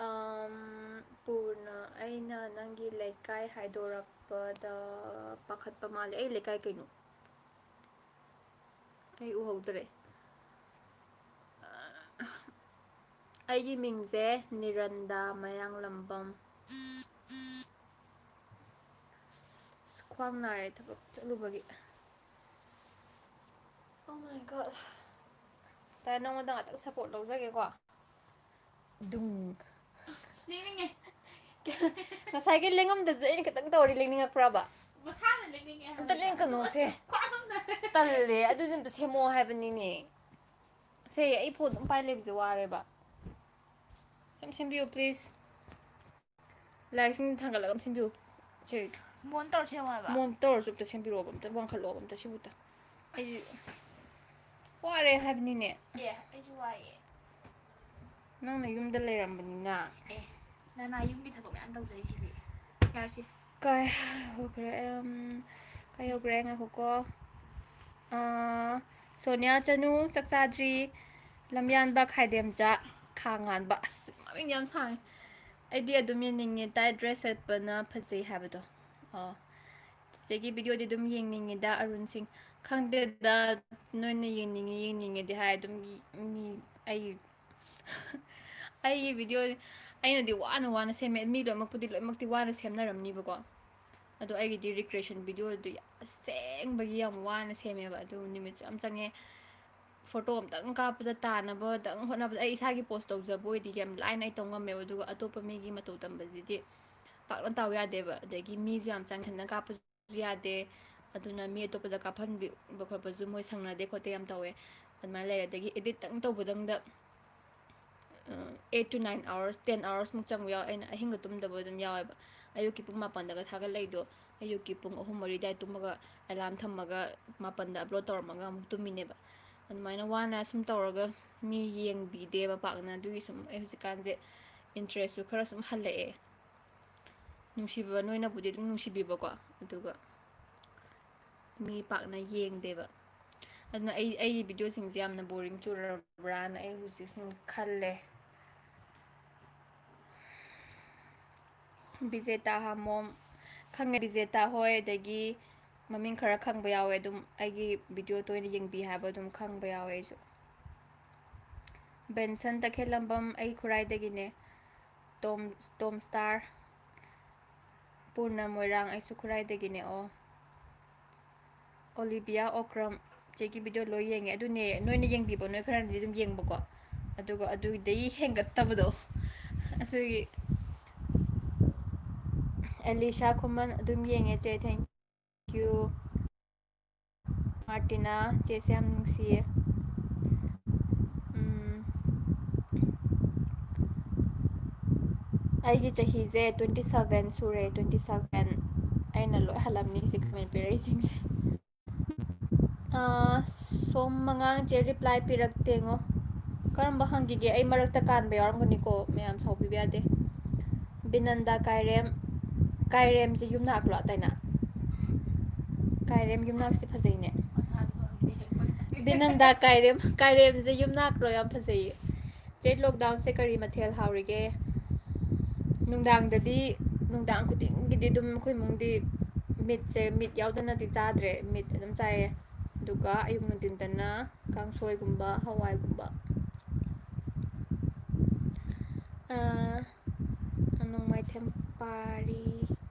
ꯑꯝ, ꯄꯨꯔꯅ, ꯑꯩꯅ ꯅꯪꯒꯤ ꯂꯩꯀꯥꯏ ꯍꯥꯏꯗꯣꯔꯛꯄꯗ ꯄꯥꯈꯠꯄ ꯃꯥꯜꯂꯦ꯫ ꯑꯩ ꯂꯩꯀꯥꯏ ꯀꯩꯅꯣ? ꯑꯩ ꯎꯍꯧꯗ꯭ꯔꯦ꯫ ꯑꯩꯒꯤ ꯃꯤꯡꯁꯦ ꯅꯤꯔꯟꯗꯥ ꯃꯌꯥꯡꯂꯝꯕꯝ꯫ ꯑꯁ, ꯈ꯭ꯋꯥꯡ ꯅꯥꯔꯦ ꯊꯕꯛ ꯆꯠꯂꯨꯕꯒꯤ꯫ Oh my God꯫ ꯇꯥꯏ, ꯅꯉꯣꯟꯗ ꯉꯥꯛꯇꯪ support ꯂꯧꯖꯒꯦꯀꯣ꯫ ꯗꯨꯡ꯫ ꯂꯦꯡꯅꯤꯡꯉꯦ꯫ ꯉꯁꯥꯏꯒꯤ ꯂꯦꯡꯉꯝꯗꯁꯨ ꯑꯩꯅ ꯈꯤꯇꯪ ꯇꯧꯔꯗꯤ ꯂꯦꯡꯅꯤꯡꯉꯛꯄ꯭ꯔꯕ? ꯃꯁꯥꯅ ꯂꯦꯡꯅꯤꯡꯉꯦ ꯍꯥꯏꯕ꯫ ꯑꯝꯇ ꯂꯦꯡꯀꯅꯣꯁꯦ꯫ ꯑꯁ, ꯈ꯭ꯋꯥꯡ ꯅꯥꯏ꯫ ꯇꯜꯂꯦ, ꯑꯗꯨꯗꯤ ꯑꯝꯇ ꯁꯦꯝꯃꯛꯑꯣ ꯍꯥꯏꯕꯅꯤꯅꯦ꯫ ꯁꯦ, ꯑꯩ phone ꯑꯗꯨꯝ ꯄꯥꯏ ꯂꯩꯕꯁꯦ ꯋꯥꯔꯦꯕ꯫ ꯁꯦꯝ-, ꯁꯦꯝꯕꯤꯌꯨ, please꯫ Lightꯁꯤꯡ ꯊꯥꯡꯒꯠꯂꯒ ꯑꯃ ꯁꯦꯝꯕꯤꯌꯨ꯫ ꯁꯦ꯫ ꯃꯣꯟ ꯇꯧꯔ ꯁꯦꯝꯃꯣ ꯍꯥꯏꯕ? ꯃꯣꯟ ꯇꯧꯔꯁꯨ ꯑꯝꯇ ꯁꯦꯝꯕꯤꯔꯛꯑꯣꯕ, ꯑꯝꯇ ꯋꯥꯡꯈꯠꯂꯛꯑꯣꯕ, ꯑꯝꯇ ꯁꯤꯕꯨ ꯑꯝꯇ꯫ ꯑꯩ ꯑꯁ꯫ ꯋꯥꯔꯦ ꯍꯥꯏꯕꯅꯤꯅꯦ꯫ ꯑꯦ, ꯑꯩꯁꯨ ꯋꯥꯏꯌꯦ꯫ ꯅꯪꯅ ꯌꯨꯝꯗ ꯂꯩꯔꯝꯕꯅꯤꯅ꯫ ꯑꯦ, ꯅꯅꯥ ꯌꯨꯝꯒꯤ ꯊꯕꯛ ꯃꯌꯥꯝ ꯇꯧꯖꯔꯤꯁꯤꯗꯤ꯫ ꯌꯥꯔꯦꯁꯦ꯫ ꯀꯥꯏ ꯍꯧꯈ꯭ꯔꯦ? ꯑꯝ, ꯀꯥꯏ ꯌꯧꯈ꯭ꯔꯦ? ꯉꯥꯏꯈꯣꯀꯣ꯫ ꯑꯥ, ꯁꯣꯅꯤꯌꯥ ꯆꯅꯨ, ꯆꯥꯛ ꯆꯥꯗ꯭ꯔꯤ꯫ ꯂꯝꯌꯥꯟꯕ, ꯈꯥꯏꯗꯦꯝꯆꯥ, ꯈꯥ ꯉꯥꯟꯕ꯫ ꯑꯁ, ꯃꯃꯤꯡ ꯌꯥꯝ ꯁꯥꯡꯉꯦ꯫ ꯑꯩꯗꯤ ꯑꯗꯨꯝ ꯌꯦꯡꯅꯤꯡꯉꯦ ꯇꯥꯏ ꯗ꯭ꯔꯦꯁ ꯁꯦꯠꯄꯅ ꯐꯖꯩ ꯍꯥꯏꯕꯗꯣ꯫ ꯑꯣ, ꯆꯤꯆꯦꯒꯤ ꯚꯤꯗꯤꯑꯣꯗꯤ ꯑꯗꯨꯝ ꯌꯦꯡꯅꯤꯡꯉꯤꯗ ꯑꯔꯨꯟ ꯁꯤꯡ꯫ ꯈꯪꯗꯦꯗ, ꯅꯣꯏꯅ ꯌꯦꯡꯅꯤꯡꯉꯤ ꯌꯦꯡꯅꯤꯡꯉꯦꯗꯤ ꯍꯥꯏ ꯑꯗꯨꯝ꯫ ꯃꯤ ꯑꯩ ꯑꯩꯒꯤ ꯚꯤꯗꯤꯑꯣ ꯑꯩꯅꯗꯤ ꯋꯥꯅ ꯋꯥꯅ ꯁꯦꯝꯃꯦ꯫ ꯃꯤ ꯂꯣꯏꯅꯃꯛꯄꯨꯗꯤ ꯂꯣꯏꯅꯃꯛꯇꯤ ꯋꯥꯅ ꯁꯦꯝꯅꯔꯝꯅꯤꯕꯀꯣ꯫ ꯑꯗꯣ ꯑꯩꯒꯤꯗꯤ ꯔꯤꯀ꯭ꯔꯤꯌꯦꯁꯟ ꯚꯤꯗꯤꯑꯣꯗꯨ ꯑꯁꯦꯡꯕꯒꯤ ꯌꯥꯝ ꯋꯥꯅ ꯁꯦꯝꯃꯦꯕ꯫ ꯑꯗꯨ ꯅꯨꯃꯤꯠꯁꯨ ꯌꯥꯝ ꯆꯪꯉꯦ꯫ ꯐꯣꯇꯣ ꯑꯝꯇꯪ ꯀꯥꯞꯄꯗ ꯇꯥꯅꯕꯗꯪ ꯍꯣꯠꯅꯕꯗ ꯑꯩ ꯏꯁꯥꯒꯤ ꯄꯣꯁ ꯇꯧꯖꯕ ꯑꯣꯏꯗꯤ ꯌꯥꯝ ꯂꯥꯏꯅ ꯑꯩ ꯇꯧ ꯉꯝꯃꯦꯕ꯫ ꯑꯗꯨꯒ ꯑꯇꯣꯞꯄ ꯃꯤꯒꯤ ꯃꯇꯧ ꯇꯝꯕꯁꯤꯗꯤ ꯄꯥꯛꯅ ꯇꯥꯎ ꯌꯥꯗꯦꯕ꯫ ꯑꯗꯒꯤ ꯃꯤꯁꯨ ꯌꯥꯝ ꯆꯪꯁꯤꯟꯅ ꯀꯥꯞꯄꯁꯨ ꯌꯥꯗꯦ꯫ ꯑꯗꯨꯅ ꯃꯤ ꯑꯇꯣꯞꯄꯗ ꯀꯥꯞꯍꯟꯕ ꯈꯣꯠꯄꯁꯨ ꯃꯣꯏ ꯁꯪꯅꯗꯦ ꯈꯣꯠꯇꯦ ꯌꯥꯝ ꯇꯧꯋꯦ꯫ ꯑꯗꯨꯃꯥꯏꯅ ꯂꯩꯔꯦ꯫ ꯑꯗꯒꯤ ꯏꯗꯤꯠꯇꯪ ꯇꯧꯕꯗꯪꯗ eight to nine hours, ten hours ꯃꯨꯛ ꯆꯪꯕ ꯌꯥꯎꯋꯦ꯫ ꯑꯩꯅ ꯑꯍꯤꯡꯒ ꯇꯨꯝꯗꯕ ꯑꯗꯨꯝ ꯌꯥꯎꯋꯦꯕ꯫ ꯑꯌꯨꯛꯀꯤ ꯄꯨꯡ ꯃꯥꯄꯟꯗꯒ ꯊꯥꯒꯠꯂꯛꯏꯗꯣ, ꯑꯌꯨꯛꯀꯤ ꯄꯨꯡ ꯑꯍꯨꯝ ꯃꯔꯤ ꯑꯗꯨꯋꯥꯏ ꯇꯨꯝꯃꯒ, ꯑꯦꯂꯥꯝ ꯊꯝꯃꯒ, ꯃꯥꯄꯟꯗ ꯑꯞꯂꯣꯗ ꯇꯧꯔꯝꯃꯒ ꯑꯃꯨꯛ ꯇꯨꯝꯃꯤꯅꯦꯕ꯫ ꯑꯗꯨꯃꯥꯏꯅ ꯋꯥꯅ ꯁꯨꯝ ꯇꯧꯔꯒ ꯃꯤ ꯌꯦꯡꯕꯤꯗꯦꯕ ꯄꯥꯛꯅ꯫ ꯑꯗꯨꯒꯤ ꯁꯨꯝ ꯑꯩ ꯍꯧꯖꯤꯛꯀꯥꯟꯁꯦ ꯏꯟꯇꯔꯦꯁꯁꯨ ꯈꯔ ꯁꯨꯝ ꯍꯜꯂꯛꯑꯦ꯫ ꯅꯨꯡꯁꯤꯕ ꯅꯣꯏꯅꯕꯨꯗꯤ ꯑꯗꯨꯝ ꯅꯨꯡꯁꯤꯕꯤꯕꯀꯣ, ꯑꯗꯨꯒ ꯃꯤ ꯄꯥꯛꯅ ꯌꯦꯡꯗꯦꯕ꯫ ꯑꯗꯨꯅ ꯑꯩ, ꯑꯩꯒꯤ ꯚꯤꯗꯤꯑꯣꯁꯤꯡꯁꯦ ꯌꯥꯝꯅ ꯕꯣꯔꯤꯡ ꯆꯨꯔꯕ꯭ꯔꯥꯅ ꯑꯩ ꯍꯧꯖꯤꯛ ꯁꯨꯝ ꯈꯜꯂꯦ꯫ ꯕꯤꯖꯦꯇꯥ ꯍꯥꯃꯣꯝ, ꯈꯪꯉꯦ ꯕꯤꯖꯦꯇꯥ ꯍꯣꯏ, ꯑꯗꯒꯤ ꯃꯃꯤꯡ ꯈꯔ ꯈꯪꯕ ꯌꯥꯎꯋꯦ꯫ ꯑꯗꯨꯝ ꯑꯩꯒꯤ ꯚꯤꯗꯤꯑꯣ ꯇꯣꯏꯅ ꯌꯦꯡꯕꯤ ꯍꯥꯏꯕ ꯑꯗꯨꯝ ꯈꯪꯕ ꯌꯥꯎꯋꯦ ꯑꯩꯁꯨ꯫ ꯕꯦꯟꯁꯟ ꯇꯈꯦꯜꯂꯝꯕꯝ, ꯑꯩ ꯈꯨꯔꯥꯏꯗꯒꯤꯅꯦ꯫ ꯇꯣꯝ, ꯇꯣꯝ ꯁ꯭ꯇꯥꯔ, ꯄꯨꯔꯅ ꯃꯣꯏꯔꯥꯡ, ꯑꯩꯁꯨ ꯈꯨꯔꯥꯏꯗꯒꯤꯅꯦ꯫ ꯑꯣ, ꯑꯣꯂꯤꯕꯤꯌꯥ ꯑꯣꯀ꯭ꯔꯝ, ꯆꯦꯒꯤ ꯚꯤꯗꯤꯑꯣ ꯂꯣꯏ ꯌꯦꯡꯉꯦ꯫ ꯑꯗꯨꯅꯦ, ꯅꯣꯏꯅ ꯌꯦꯡꯕꯤꯕ, ꯅꯣꯏ ꯈꯔꯅꯗꯤ ꯑꯗꯨꯝ ꯌꯦꯡꯕꯀꯣ, ꯑꯗꯨꯒ ꯑꯗꯨꯗꯩ ꯍꯦꯟꯒꯠꯇꯕꯗꯣ꯫ ꯑꯗꯨꯒꯤ ꯑꯦꯂꯤꯁꯥ ꯈꯨꯃꯟ ꯑꯗꯨꯝ ꯌꯦꯡꯉꯦ ꯆꯦ, thank you꯫ ꯃꯥꯔꯇꯤꯅꯥ, ꯆꯦꯁꯦ ꯌꯥꯝ ꯅꯨꯡꯁꯤꯌꯦ꯫ ꯎꯝ꯫ ꯑꯩꯒꯤ ꯆꯍꯤꯁꯦ twenty seven ꯁꯨꯔꯦ, twenty seven꯫ ꯑꯩꯅ ꯂꯣꯏ ꯍꯜꯂꯝꯅꯤ ꯁꯤ ꯀꯃꯦꯟ ꯄꯤꯔꯛꯏꯁꯤꯡꯁꯦ꯫ ꯑꯥ, ꯁꯣꯝ ꯃꯉꯥꯡ ꯆꯦ ꯔꯤꯄ꯭ꯂꯥꯏ ꯄꯤꯔꯛꯇꯦꯉꯣ꯫ ꯀꯔꯝꯕ ꯍꯪꯈꯤꯒꯦ? ꯑꯩ ꯃꯔꯛꯇ ꯀꯥꯟꯕ ꯌꯥꯎꯔꯝꯒꯅꯤꯀꯣ, ꯃꯌꯥꯝ ꯁꯥꯎꯕꯤꯕ ꯌꯥꯗꯦ꯫ ꯕꯤꯅꯟꯗꯥ ꯀꯥꯏꯔꯦꯝ, ꯀꯥꯏꯔꯦꯝꯁꯦ ꯌꯨꯝꯅꯥꯛꯂꯣ ꯑꯇꯩꯅ? ꯀꯥꯏꯔꯦꯝ ꯌꯨꯝꯅꯥꯛꯁꯦ ꯐꯖꯩꯅꯦ꯫ ꯕꯤꯅꯟꯗꯥ ꯀꯥꯏꯔꯦꯝ, ꯀꯥꯏꯔꯦꯝꯁꯦ ꯌꯨꯝꯅꯥꯛꯂꯣ? ꯌꯥꯝ ꯐꯖꯩꯌꯦ꯫ ꯆꯦ, ꯂꯣꯛꯗꯥꯎꯟꯁꯦ ꯀꯔꯤ ꯃꯊꯦꯜ ꯍꯥꯎꯔꯤꯒꯦ? ꯅꯨꯡꯗꯥꯡꯗꯗꯤ, ꯅꯨꯡꯗꯥꯡ ꯈꯨꯗꯤꯡꯒꯤꯗꯤ ꯑꯗꯨꯝ ꯑꯩꯈꯣꯏ ꯏꯃꯨꯡꯗꯤ ꯃꯤꯠꯁꯦ, ꯃꯤꯠ ꯌꯥꯎꯗꯅꯗꯤ ꯆꯥꯗ꯭ꯔꯦ, ꯃꯤꯠ ꯑꯗꯨꯝ ꯆꯥꯏꯌꯦ꯫ ꯑꯗꯨꯒ ꯑꯌꯨꯛ ꯅꯨꯡꯊꯤꯟꯗꯅ ꯀꯥꯡꯁꯣꯏꯒꯨꯝꯕ, ꯍꯋꯥꯏꯒꯨꯝꯕ꯫ ꯑꯥ, ꯅꯣꯡꯃꯥꯏꯊꯦꯝ ꯄꯥꯔꯤ꯫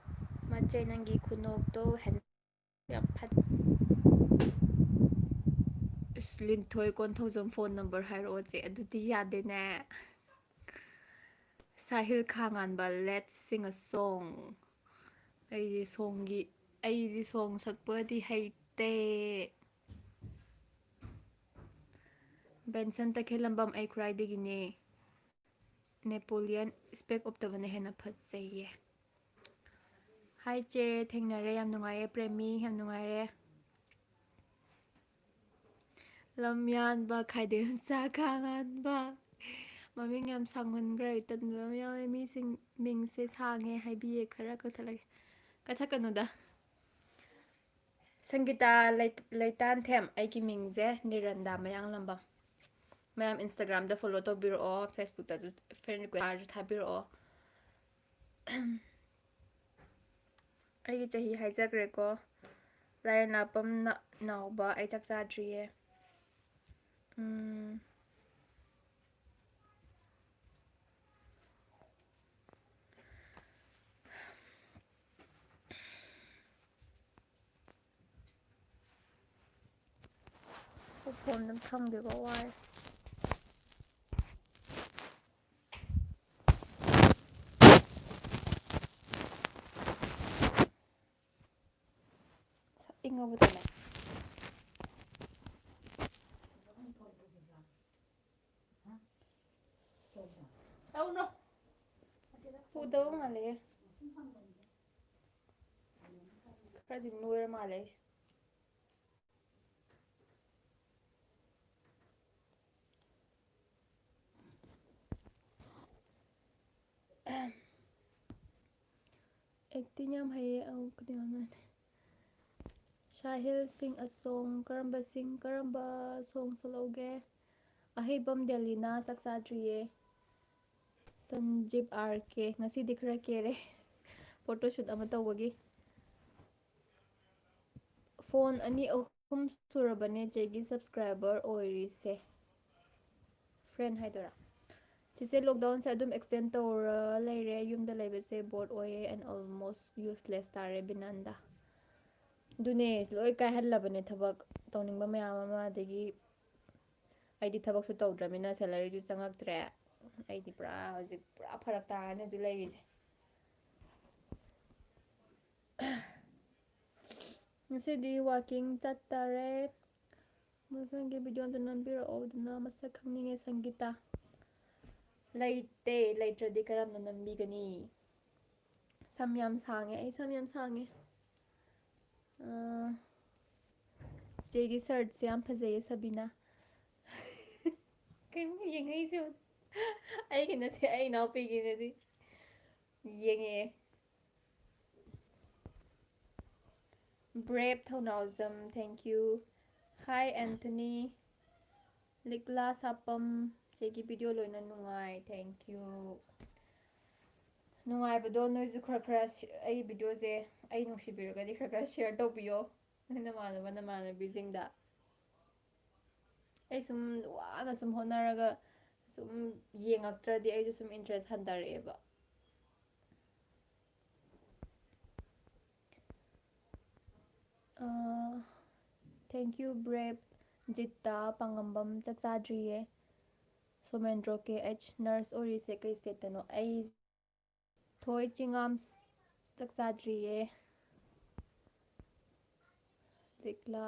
ꯃꯆꯦ, ꯅꯪꯒꯤ ꯈꯨꯅꯣꯛꯇꯣ ꯍꯦꯟ-, ꯌꯥꯝ ꯐꯠ-, ꯏꯁ, ꯂꯤꯟꯊꯣꯏ ꯀꯣꯟꯊꯧꯖꯝ phone number ꯍꯥꯏꯔꯛꯑꯣ, ꯆꯦ꯫ ꯑꯗꯨꯗꯤ ꯌꯥꯗꯦꯅꯦ꯫ Sahil ꯈꯥꯉꯥꯟꯕ, let's sing a song꯫ ꯑꯩꯗꯤ songꯒꯤ, ꯑꯩꯗꯤ song ꯁꯛꯄꯗꯤ ꯍꯩꯇꯦ꯫ ꯕꯦꯟꯁꯟ ꯇꯈꯦꯜꯂꯝꯕꯝ, ꯑꯩ ꯈꯨꯔꯥꯏꯗꯒꯤꯅꯦ꯫ ꯅꯦꯄꯣꯂꯤꯌꯟ spec ꯎꯞꯇꯕꯅ ꯍꯦꯟꯅ ꯐꯖꯩꯌꯦ꯫ Hi ꯆꯦ, ꯊꯦꯡꯅꯔꯦ, ꯌꯥꯝ ꯅꯨꯡꯉꯥꯏꯔꯦ꯫ ꯄ꯭ꯔꯦꯃꯤ, ꯌꯥꯝ ꯅꯨꯡꯉꯥꯏꯔꯦ꯫ ꯂꯝꯌꯥꯟꯕ, ꯈꯥꯏꯗꯦꯝꯆꯥ ꯈꯥꯉꯥꯟꯕ꯫ ꯃꯃꯤꯡ ꯌꯥꯝ ꯁꯥꯡꯃꯟꯈ꯭ꯔꯦ, ꯇꯟꯕ ꯑꯃ ꯌꯥꯎꯋꯦ꯫ ꯃꯤꯁꯤꯡ ꯃꯤꯡꯁꯦ ꯁꯥꯡꯉꯦ ꯍꯥꯏꯕꯤꯌꯦ, ꯈꯔ ꯀꯛꯊꯠꯂꯒꯦ꯫ ꯀꯛꯊꯠꯀꯅꯨꯗ꯫ ꯁꯪꯒꯤꯇꯥ ꯂꯩ-, ꯂꯩꯇꯥꯟꯊꯦꯝ, ꯑꯩꯒꯤ ꯃꯤꯡꯁꯦ ꯅꯤꯔꯟꯗꯥ ꯃꯌꯥꯡꯂꯝꯕꯝ꯫ ꯃꯌꯥꯝ Instagramꯗ follow ꯇꯧꯕꯤꯔꯛꯑꯣ, Facebookꯇꯁꯨ friend request ꯊꯥꯔꯁꯨ ꯊꯥꯕꯤꯔꯛꯑꯣ꯫ ꯑꯩꯒꯤ ꯆꯍꯤ ꯍꯥꯏꯖꯈ꯭ꯔꯦꯀꯣ꯫ ꯂꯥꯏꯔꯦꯟ ꯂꯥꯛꯄꯝ ꯅ-, ꯅꯥꯎꯕ, ꯑꯩ ꯆꯥꯛ ꯆꯥꯗ꯭ꯔꯤꯌꯦ꯫ ꯎꯝ꯫ ꯎꯐꯣꯟꯗ ꯊꯝꯒꯦꯀꯣ, ꯋꯥꯏ꯫ ꯏꯪꯉꯕꯗꯅꯦ꯫ ꯇꯧꯅꯣ꯫ ꯄꯨꯗꯕ ꯃꯥꯜꯂꯦꯍꯦ꯫ ꯈꯔꯗꯤ ꯅꯣꯏꯔ ꯃꯥꯜꯂꯦ ꯑꯩꯁꯦ꯫ Acting ꯌꯥꯝ ꯍꯩꯌꯦ꯫ ꯑꯧ, ꯈꯨꯗꯤꯡꯃꯛꯅꯦ꯫ Sahil, sing a song꯫ ꯀꯔꯝꯕ sing, ꯀꯔꯝꯕ song ꯁꯛꯂꯛꯎꯒꯦ? ꯑꯍꯩꯕꯝ ꯗꯦꯂꯤꯅꯥ, ꯆꯥꯛ ꯆꯥꯗ꯭ꯔꯤꯌꯦ꯫ ꯁꯟꯖꯤꯞ ꯑꯥꯔ ꯀꯦ, ꯉꯁꯤꯗꯤ ꯈꯔ ꯀꯦꯔꯦ, ꯐꯣꯇꯣ ꯁꯨꯠ ꯑꯃ ꯇꯧꯕꯒꯤ꯫ ꯐꯣꯟ ꯑꯅꯤ ꯑꯍꯨꯝ ꯁꯨꯔꯕꯅꯦ ꯆꯦꯒꯤ ꯁꯕꯁꯀ꯭ꯔꯥꯏꯕꯔ ꯑꯣꯏꯔꯤꯁꯦ꯫ ꯐ꯭ꯔꯦꯟ ꯍꯥꯏꯗꯣꯏꯔꯥ? ꯆꯤꯆꯦ, ꯂꯣꯛꯗꯥꯎꯟꯁꯦ ꯑꯗꯨꯝ ꯑꯦꯛꯁꯇꯦꯟ ꯇꯧꯔ ꯂꯩꯔꯦ꯫ ꯌꯨꯝꯗ ꯂꯩꯕꯁꯦ ꯕꯣꯔꯗ ꯑꯣꯏꯌꯦ and almost useless ꯇꯥꯔꯦ, ꯕꯤꯅꯟꯗ꯫ ꯑꯗꯨꯅꯦ, ꯂꯣꯏ ꯀꯥꯏꯍꯜꯂꯕꯅꯦ ꯊꯕꯛ ꯇꯧꯅꯤꯡꯕ ꯃꯌꯥꯝ ꯑꯃ꯫ ꯑꯗꯒꯤ ꯑꯩꯗꯤ ꯊꯕꯛꯁꯨ ꯇꯧꯗ꯭ꯔꯃꯤꯅ ꯁꯦꯂꯔꯤꯁꯨ ꯆꯪꯉꯛꯇ꯭ꯔꯦ꯫ ꯑꯩꯗꯤ ꯄꯨꯔꯥ ꯍꯧꯖꯤꯛ ꯄꯨꯔꯥ ꯐꯔꯛ ꯇꯥꯔꯅꯤ ꯍꯧꯖꯤꯛ ꯂꯩꯔꯤꯁꯦ꯫ ꯉꯁꯤꯗꯤ ꯋꯥꯀꯤꯡ ꯆꯠꯇꯔꯦ꯫ ꯃꯣꯏ ꯐ꯭ꯔꯦꯟꯒꯤ ꯚꯤꯗꯤꯑꯣ ꯑꯝꯇ ꯅꯝꯕꯤꯔꯛꯑꯣ, ꯑꯗꯨꯅ ꯃꯁꯛ ꯈꯪꯅꯤꯡꯉꯦ ꯁꯪꯒꯤꯇꯥ꯫ ꯂꯩꯇꯦ, ꯂꯩꯇ꯭ꯔꯗꯤ ꯀꯔꯝꯅ ꯅꯝꯕꯤꯒꯅꯤ? ꯁꯝ ꯌꯥꯝ ꯁꯥꯡꯉꯦ, ꯑꯩ ꯁꯝ ꯌꯥꯝ ꯁꯥꯡꯉꯦ꯫ ꯑꯥ, ꯆꯦꯒꯤ ꯁꯔꯠꯁꯦ ꯌꯥꯝ ꯐꯖꯩꯌꯦ, ꯁꯕꯤꯅꯥ꯫ ꯀꯩꯅꯣ ꯌꯦꯡꯉꯛꯏꯁꯦ? ꯑꯩꯒꯤ ꯅꯠꯇꯦ, ꯑꯩ ꯏꯅꯥꯎꯄꯤꯒꯤꯅꯗꯤ꯫ ꯌꯦꯡꯉꯛꯑꯦ꯫ ꯕ꯭ꯔꯦꯞ ꯊꯧꯅꯥꯎꯖꯝ, thank you. Hi Anthony. ꯂꯤꯛꯂꯥ ꯁꯥꯄꯝ, ꯆꯦꯒꯤ ꯚꯤꯗꯤꯑꯣ ꯂꯣꯏꯅ ꯅꯨꯡꯉꯥꯏ, thank you. ꯅꯨꯡꯉꯥꯏꯕꯗꯣ ꯅꯣꯏꯁꯨ ꯈꯔ ꯈꯔ ꯁꯤ-, ꯑꯩ ꯚꯤꯗꯤꯑꯣꯁꯦ ꯑꯩ ꯅꯨꯡꯁꯤꯕꯤꯔꯒꯗꯤ ꯈꯔ ꯈꯔ ꯁꯤꯌꯔ ꯇꯧꯕꯤꯌꯣ, ꯅꯣꯏ ꯅꯃꯥꯟꯅꯕ ꯅꯃꯥꯟꯅꯕꯤꯁꯤꯡꯗ꯫ ꯑꯩ ꯁꯨꯝ ꯋꯥꯅ ꯁꯨꯝ ꯍꯣꯠꯅꯔꯒ ꯁꯨꯝ ꯌꯦꯡꯉꯛꯇ꯭ꯔꯗꯤ ꯑꯩꯁꯨ ꯁꯨꯝ ꯏꯟꯇꯔꯦꯁ ꯍꯟꯊꯔꯛꯑꯦꯕ꯫ ꯑꯥ, thank you, ꯕ꯭ꯔꯦꯞ꯫ ꯖꯤꯠꯇ ꯄꯥꯉꯝꯕꯝ ꯆꯥꯛ ꯆꯥꯗ꯭ꯔꯤꯌꯦ꯫ ꯁꯣꯃꯦꯟꯗ꯭ꯔꯣ ꯀꯦ ꯑꯩꯆ, ꯅꯔꯁ ꯑꯣꯏꯔꯤꯁꯦ ꯀꯩ ꯁ꯭ꯇꯦꯠꯇꯅꯣ? ꯑꯩ ꯊꯣꯏ ꯆꯤꯉꯥꯝ ꯆꯥꯛ ꯆꯥꯗ꯭ꯔꯤꯌꯦ꯫ ꯂꯤꯛꯂꯥ,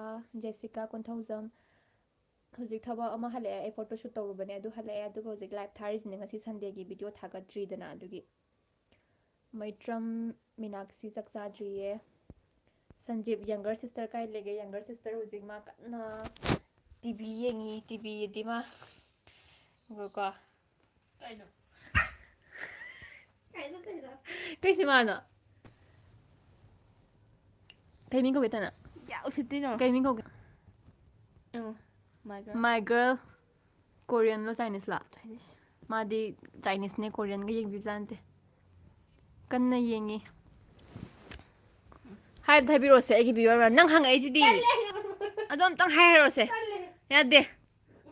ꯖꯦꯁꯤꯀꯥ ꯀꯣꯟꯊꯧꯖꯝ꯫ ꯍꯧꯖꯤꯛ ꯊꯕꯛ ꯑꯃ ꯍꯜꯂꯛꯑꯦ, ꯑꯩ ꯐꯣꯇꯣ ꯁꯨꯠ ꯇꯧꯔꯨꯕꯅꯦ, ꯑꯗꯨ ꯍꯜꯂꯛꯑꯦ, ꯑꯗꯨꯒ ꯍꯧꯖꯤꯛ ꯂꯥꯏꯚ ꯊꯥꯔꯤꯁꯤꯅꯦ, ꯉꯁꯤ ꯁꯟꯗꯦꯒꯤ ꯚꯤꯗꯤꯑꯣ ꯊꯥꯒꯠꯇ꯭ꯔꯤꯗꯅ, ꯑꯗꯨꯒꯤ꯫ ꯃꯩꯇ꯭ꯔꯝ ꯃꯤꯅꯥꯛꯁꯤ ꯆꯥꯛ ꯆꯥꯗ꯭ꯔꯤꯌꯦ꯫ ꯁꯟꯖꯤꯞ, ꯌꯪꯒꯔ ꯁꯤꯁꯇꯔ ꯀꯥꯏ ꯂꯩꯒꯦ? ꯌꯪꯒꯔ ꯁꯤꯁꯇꯔ ꯍꯧꯖꯤꯛ ꯃꯥ ꯀꯟꯅ ꯇꯤ ꯚꯤ ꯌꯦꯡꯉꯤ, ꯇꯤ ꯚꯤꯗꯤ ꯃꯥ꯫ ꯉꯥꯏꯈꯣꯀꯣ꯫ ꯀꯩꯅꯣ? ꯀꯩꯅꯣ, ꯀꯩꯅꯣ? ꯀꯩ ꯁꯤꯃꯥꯅꯣ? ꯀꯩ ꯃꯤꯡ ꯀꯧꯒꯦ, ꯇꯅ? ꯌꯥ, ꯎꯁꯤꯠꯇ꯭ꯔꯤꯅꯣ? ꯀꯩ ꯃꯤꯡ ꯀꯧꯒꯦ? ꯌꯦꯡꯉꯣ, My Girl꯫ My Girl꯫ ꯀꯣꯔꯤꯌꯟꯂꯣ, ꯆꯥꯏꯅꯤꯁꯂꯣ? ꯆꯥꯏꯅꯤꯁ꯫ ꯃꯥꯗꯤ Chineseꯅꯦ, Koreanꯒ ꯌꯦꯡꯕꯤꯕꯖꯥꯠ ꯅꯠꯇꯦ꯫ ꯀꯟꯅ ꯌꯦꯡꯉꯤ꯫ ꯍꯥꯏꯕꯗ ꯍꯥꯏꯕꯤꯔꯛꯑꯣꯁꯦ, ꯑꯩꯒꯤ viewer ꯃꯌꯥꯝ꯫ ꯅꯪ ꯍꯪꯉꯛꯏꯁꯤꯗꯤ꯫ ꯑꯗꯣ ꯑꯝꯇꯪ ꯍꯥꯏꯔꯛꯑꯣꯁꯦ꯫ ꯌꯥꯗꯦ꯫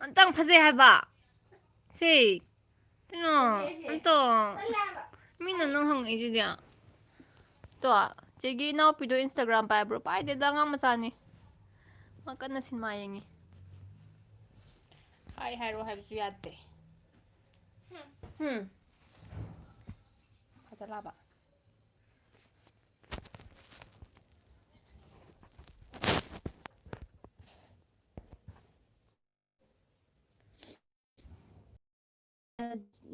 ꯑꯝꯇꯪ ꯐꯖꯩ ꯍꯥꯏꯕ꯫ ꯁꯤ꯫ ꯀꯩꯅꯣ? ꯑꯝꯇ꯫ ꯃꯤꯅ ꯅꯪ ꯍꯪꯉꯛꯏꯁꯤꯗꯤ꯫ ꯇꯣ, ꯆꯦꯒꯤ ꯏꯅꯥꯎꯄꯤꯗꯣ Instagram ꯄꯥꯏꯕ꯭ꯔꯣ? ꯄꯥꯏꯗꯦꯗ, ꯑꯉꯥꯡ ꯃꯆꯥꯅꯤ꯫ ꯃꯥ ꯀꯟꯅ ꯁꯤꯅꯦꯃꯥ ꯌꯦꯡꯉꯤ꯫ ꯍꯥꯏ ꯍꯥꯏꯔꯣ ꯍꯥꯏꯕꯁꯨ ꯌꯥꯗꯦ꯫ ꯍꯨꯝ꯫ ꯐꯖ ꯂꯥꯕ꯫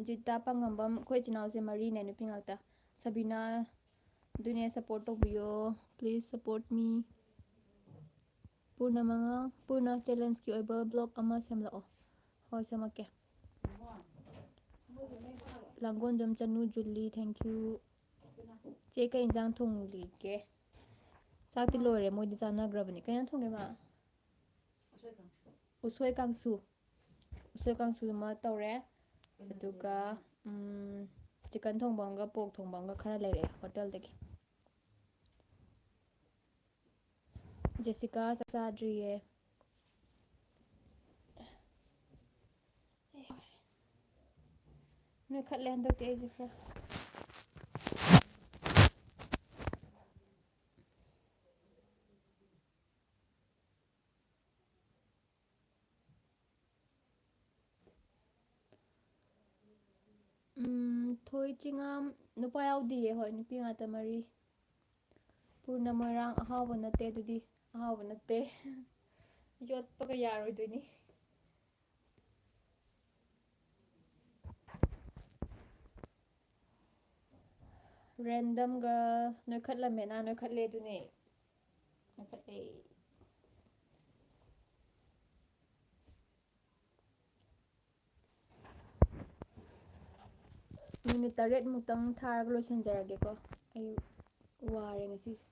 ꯖꯤꯇꯥ ꯄꯥꯉꯝꯕꯝ, ꯑꯩꯈꯣꯏ ꯏꯆꯤꯟ ꯏꯅꯥꯎꯁꯦ ꯃꯔꯤꯅꯦ, ꯅꯨꯄꯤ ꯉꯥꯛꯇ꯫ ꯁꯕꯤꯅꯥ, ꯑꯗꯨꯅꯦ, support ꯇꯧꯕꯤꯌꯣ, please support me꯫ ꯄꯨꯔꯅ ꯃꯉꯥ, ꯄꯨꯔꯅ challengeꯀꯤ ꯑꯣꯏꯕ vlog ꯑꯃ ꯁꯦꯝꯂꯛꯑꯣ꯫ ꯍꯣꯏ, ꯁꯦꯝꯃꯛꯀꯦ꯫ ꯂꯥꯡꯒꯣꯟꯖꯝ ꯆꯅꯨ ꯖꯨꯂꯤ, thank you꯫ ꯆꯦ, ꯀꯩ ꯏꯟꯖꯥꯡ ꯊꯣꯡꯂꯤꯒꯦ? ꯆꯥꯛꯇꯤ ꯂꯣꯏꯔꯦ, ꯃꯣꯏꯗꯤ ꯆꯥꯅꯈ꯭ꯔꯕꯅꯤ꯫ ꯀꯩ ꯏꯟꯖꯥꯡ ꯊꯣꯡꯒꯦ, ꯃꯥ? ꯎꯁꯣꯏ ꯀꯥꯡꯁꯨ꯫ ꯎꯁꯣꯏ ꯀꯥꯡꯁꯨ ꯑꯃ ꯇꯧꯔꯦ꯫ ꯑꯗꯨꯒ, ꯎꯝ, chicken ꯊꯣꯡꯕ ꯑꯃꯒ pork ꯊꯣꯡꯕ ꯑꯃꯒ ꯈꯔ ꯂꯩꯔꯛꯑꯦ ꯍꯣꯇꯦꯜꯗꯒꯤ꯫ ꯖꯦꯁꯤꯀꯥ ꯆꯥꯛ ꯆꯥꯗ꯭ꯔꯤꯌꯦ꯫ ꯅꯣꯏꯈꯠꯂꯦ ꯍꯟꯗꯛꯇꯤ ꯑꯩꯁꯦ ꯈꯔ꯫ ꯎꯝ, ꯊꯣꯏ ꯆꯤꯉꯥꯝ ꯅꯨꯄꯥ ꯌꯥꯎꯗꯤꯌꯦ꯫ ꯍꯣꯏ, ꯅꯨꯄꯤ ꯉꯥꯛꯇ ꯃꯔꯤ꯫ ꯄꯨꯔꯅ ꯃꯣꯏꯔꯥꯡ ꯑꯍꯥꯎꯕ ꯅꯠꯇꯦ ꯑꯗꯨꯗꯤ꯫ ꯑꯍꯥꯎꯕ ꯅꯠꯇꯦ꯫ ꯌꯣꯠꯄꯒ ꯌꯥꯔꯣꯏꯗꯣꯏꯅꯤ꯫ Random girl ꯅꯣꯏꯈꯠꯂꯝꯃꯦꯅ, ꯅꯣꯏꯈꯠꯂꯦ ꯑꯗꯨꯅꯦ꯫ ꯅꯣꯏꯈꯠꯂꯦ꯫ ꯃꯤꯅꯤꯠ ꯇꯔꯦꯠ ꯃꯨꯛꯇꯪ ꯊꯥꯔꯒ ꯂꯣꯏꯁꯤꯟꯖꯔꯒꯦꯀꯣ꯫ ꯑꯩ ꯋꯥꯔꯦ ꯉꯁꯤꯁꯦ꯫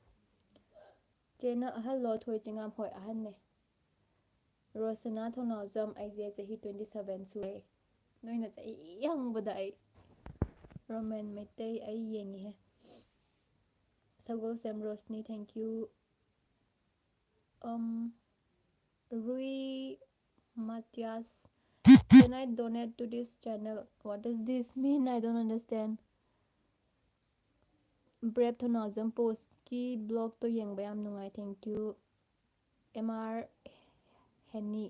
ꯆꯦꯅ ꯑꯍꯜꯂꯣ ꯊꯣꯏ ꯆꯤꯉꯥꯝ? ꯍꯣꯏ, ꯑꯍꯟꯅꯦ꯫ ꯔꯣꯁꯅꯥ ꯊꯧꯅꯥꯎꯖꯝ, ꯑꯩꯁꯦ ꯆꯍꯤ twenty seven ꯁꯨꯔꯦ꯫ ꯅꯣꯏꯅ ꯆꯍꯤ ꯍꯪꯕꯗ ꯑꯩ ꯔꯣꯃꯦꯟ ꯃꯩꯇꯩ ꯑꯩ ꯌꯦꯡꯉꯤꯍꯦ꯫ ꯁꯒꯣꯜꯁꯦꯝ Roshni, thank you. Um, Rui Matias, can I donate to this channel? What does this mean? I don't understand. Brave ꯊꯧꯅꯥꯎꯖꯝ ꯄꯣꯁꯀꯤ ꯕ꯭ꯂꯣꯛꯇꯣ ꯌꯦꯡꯕ ꯌꯥꯝ ꯅꯨꯡꯉꯥꯏ, thank you. ꯑꯦꯝ ꯑꯥꯔ ꯍꯦꯅꯤ,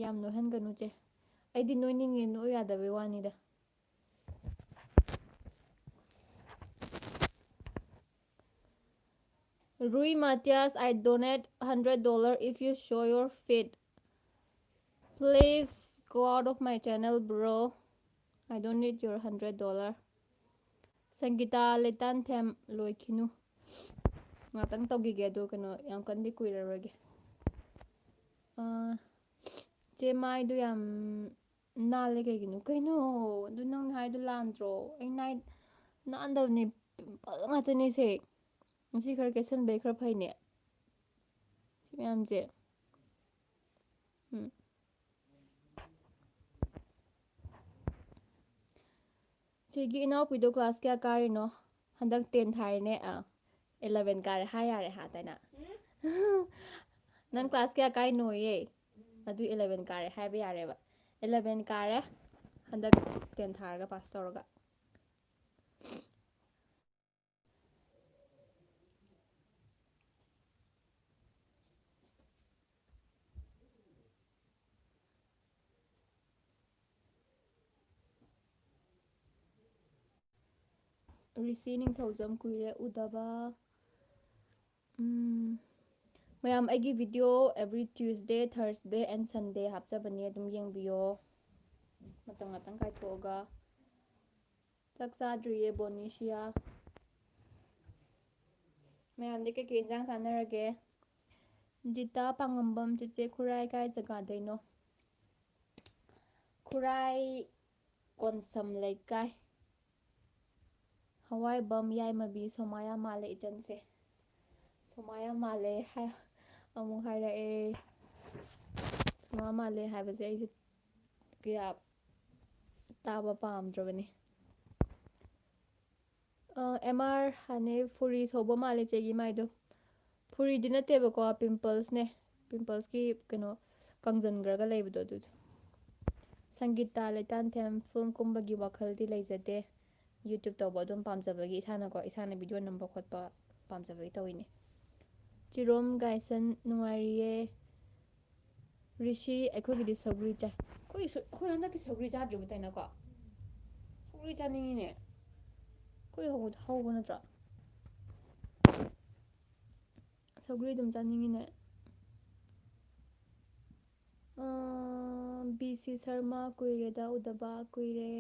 ꯌꯥꯝ ꯅꯣꯏꯍꯟꯒꯅꯨ ꯆꯦ꯫ ꯑꯩꯗꯤ ꯅꯣꯏꯅꯤꯡꯉꯦ, ꯅꯣꯏ ꯌꯥꯗꯕꯩ ꯋꯥꯅꯤꯗ꯫ Rui Matias, I donate hundred dollar if you show your feet. Please go out of my channel, bro. I don't need your hundred dollar. ꯁꯪꯒꯤꯇꯥ ꯂꯩꯇꯥꯟꯊꯦꯝ ꯂꯣꯏꯈꯤꯅꯨ꯫ ꯉꯥꯛꯇꯪ ꯇꯧꯈꯤꯒꯦ, ꯑꯗꯣ ꯀꯩꯅꯣ, ꯌꯥꯝ ꯀꯟꯅꯗꯤ ꯀꯨꯏꯔꯔꯣꯏꯒꯦ꯫ ꯑꯥ, ꯆꯦ, ꯃꯥꯏꯗꯣ ꯌꯥꯝ ꯅꯥꯜꯂꯦ ꯀꯩꯒꯤꯅꯣ? ꯀꯩꯅꯣ? ꯑꯗꯨ ꯅꯪꯅ ꯍꯥꯏꯗꯣ ꯂꯥꯟꯗ꯭ꯔꯣ? ꯑꯩ ꯅꯥꯏ-, ꯅꯥꯟꯗꯕꯅꯦ, ꯄꯤꯝꯄꯜ ꯉꯥꯛꯇꯅꯦ ꯁꯦ꯫ ꯉꯁꯤ ꯈꯔ ꯀꯦꯁꯟꯕꯩ ꯈꯔ ꯐꯩꯅꯦ꯫ ꯁꯤ ꯃꯌꯥꯝꯁꯦ꯫ ꯎꯝ꯫ ꯁꯤꯒꯤ ꯏꯅꯥꯎꯄꯤꯗꯣ class ꯀꯌꯥ ꯀꯥꯔꯤꯅꯣ? ꯍꯟꯗꯛ ten ꯊꯥꯔꯤꯅꯦ꯫ ꯑꯥ, eleven ꯀꯥꯔꯦ ꯍꯥꯏ ꯌꯥꯔꯦ ꯍꯥ, ꯇꯥꯏꯅ? ꯅꯪ class ꯀꯌꯥ ꯀꯥꯏꯅꯣꯌꯦ? ꯑꯗꯨ eleven ꯀꯥꯔꯦ ꯍꯥꯏꯕ ꯌꯥꯔꯦꯕ꯫ Eleven ꯀꯥꯔꯦ꯫ ꯍꯟꯗꯛ ten ꯊꯥꯔꯒ pass ꯇꯧꯔꯒ꯫ ꯔꯤꯁꯤ ꯅꯤꯡꯊꯧꯖꯝ, ꯀꯨꯏꯔꯦ ꯎꯗꯕ꯫ ꯎꯝ, ꯃꯌꯥꯝ, ꯑꯩꯒꯤ video every Tuesday, Thursday and Sunday ꯍꯥꯞꯆꯕꯅꯦ, ꯑꯗꯨꯝ ꯌꯦꯡꯕꯤꯌꯣ꯫ ꯃꯇꯝ ꯉꯥꯛꯇꯪ ꯀꯥꯏꯊꯣꯛꯑꯒ꯫ ꯆꯥꯛ ꯆꯥꯗ꯭ꯔꯤꯌꯦ, ꯕꯣꯅꯤꯁꯤꯌꯥ꯫ ꯃꯌꯥꯝꯗꯤ ꯀꯩꯀꯩ ꯏꯟꯖꯥꯡ ꯆꯥꯅꯔꯒꯦ? ꯖꯤꯇꯥ ꯄꯥꯉꯝꯕꯝ, ꯆꯦꯆꯦ ꯈꯨꯔꯥꯏ ꯀꯥꯏ ꯖꯒꯥꯗꯩꯅꯣ? ꯈꯨꯔꯥꯏ ꯀꯣꯟꯁꯝ ꯂꯩꯀꯥꯏ꯫ ꯍꯋꯥꯏꯕꯝ ꯌꯥꯏꯃꯕꯤ, ꯁꯣꯃꯥꯌꯥ ꯃꯥꯜꯂꯦ ꯏꯆꯟꯁꯦ꯫ ꯁꯣꯃꯥꯌꯥ ꯃꯥꯜꯂꯦ ꯍꯥꯏ-, ꯑꯃꯨꯛ ꯍꯥꯏꯔꯛꯑꯦ꯫ ꯁꯣꯃꯥ ꯃꯥꯜꯂꯦ ꯍꯥꯏꯕꯁꯦ ꯑꯩꯁꯦ ꯀꯌꯥ ꯇꯥꯕ ꯄꯥꯝꯗ꯭ꯔꯕꯅꯤ꯫ ꯑꯦꯝ ꯑꯥꯔ ꯍꯥꯟꯅꯩ ꯐꯨꯔꯤ ꯁꯧꯕ ꯃꯥꯜꯂꯦ ꯆꯦꯒꯤ ꯃꯥꯏꯗꯣ꯫ ꯐꯨꯔꯤꯗꯤ ꯅꯠꯇꯦꯕꯀꯣ, ꯄꯤꯝꯄꯜꯁꯅꯦ꯫ ꯄꯤꯝꯄꯜꯁꯀꯤ ꯀꯩꯅꯣ ꯀꯪꯁꯤꯟꯈ꯭ꯔꯒ ꯂꯩꯕꯗꯣ ꯑꯗꯨꯗꯣ꯫ ꯁꯪꯒꯤꯇꯥ ꯂꯩꯇꯥꯟꯊꯦꯝ ꯐꯤꯂꯝ ꯀꯨꯝꯕꯒꯤ ꯋꯥꯈꯜꯗꯤ ꯂꯩꯖꯗꯦ꯫ YouTube ꯇꯧꯕ ꯑꯗꯨꯝ ꯄꯥꯝꯖꯕꯒꯤ, ꯏꯁꯥꯅꯀꯣ, ꯏꯁꯥꯅ ꯚꯤꯗꯤꯑꯣ ꯅꯝꯕ ꯈꯣꯠꯄ ꯄꯥꯝꯖꯕꯒꯤ ꯇꯧꯔꯤꯅꯦ꯫ ꯆꯤꯔꯣꯝ ꯒꯥꯏꯁꯟ ꯅꯨꯡꯉꯥꯏꯔꯤꯌꯦ꯫ ꯔꯤꯁꯤ, ꯑꯩꯈꯣꯏꯒꯤꯗꯤ ꯁꯧꯒ꯭ꯔꯤ ꯆꯥꯏ꯫ ꯑꯩꯈꯣꯏ ꯁ-, ꯑꯩꯈꯣꯏ ꯍꯟꯗꯛꯀꯤ ꯁꯧꯒ꯭ꯔꯤ ꯆꯥꯗ꯭ꯔꯤꯕ ꯇꯥꯏꯅꯀꯣ꯫ ꯁꯧꯒ꯭ꯔꯤ ꯆꯥꯅꯤꯡꯉꯤꯅꯦ꯫ ꯑꯩꯈꯣꯏ ꯍꯧꯕꯗ ꯍꯧꯕ ꯅꯠꯇ꯭ꯔꯣ? ꯁꯧꯒ꯭ꯔꯤ ꯑꯗꯨꯝ ꯆꯥꯅꯤꯡꯉꯤꯅꯦ꯫ ꯑꯥ, ꯕꯤ ꯁꯤ ꯁꯔꯃ, ꯀꯨꯏꯔꯦꯗ ꯎꯗꯕ, ꯀꯨꯏꯔꯦ꯫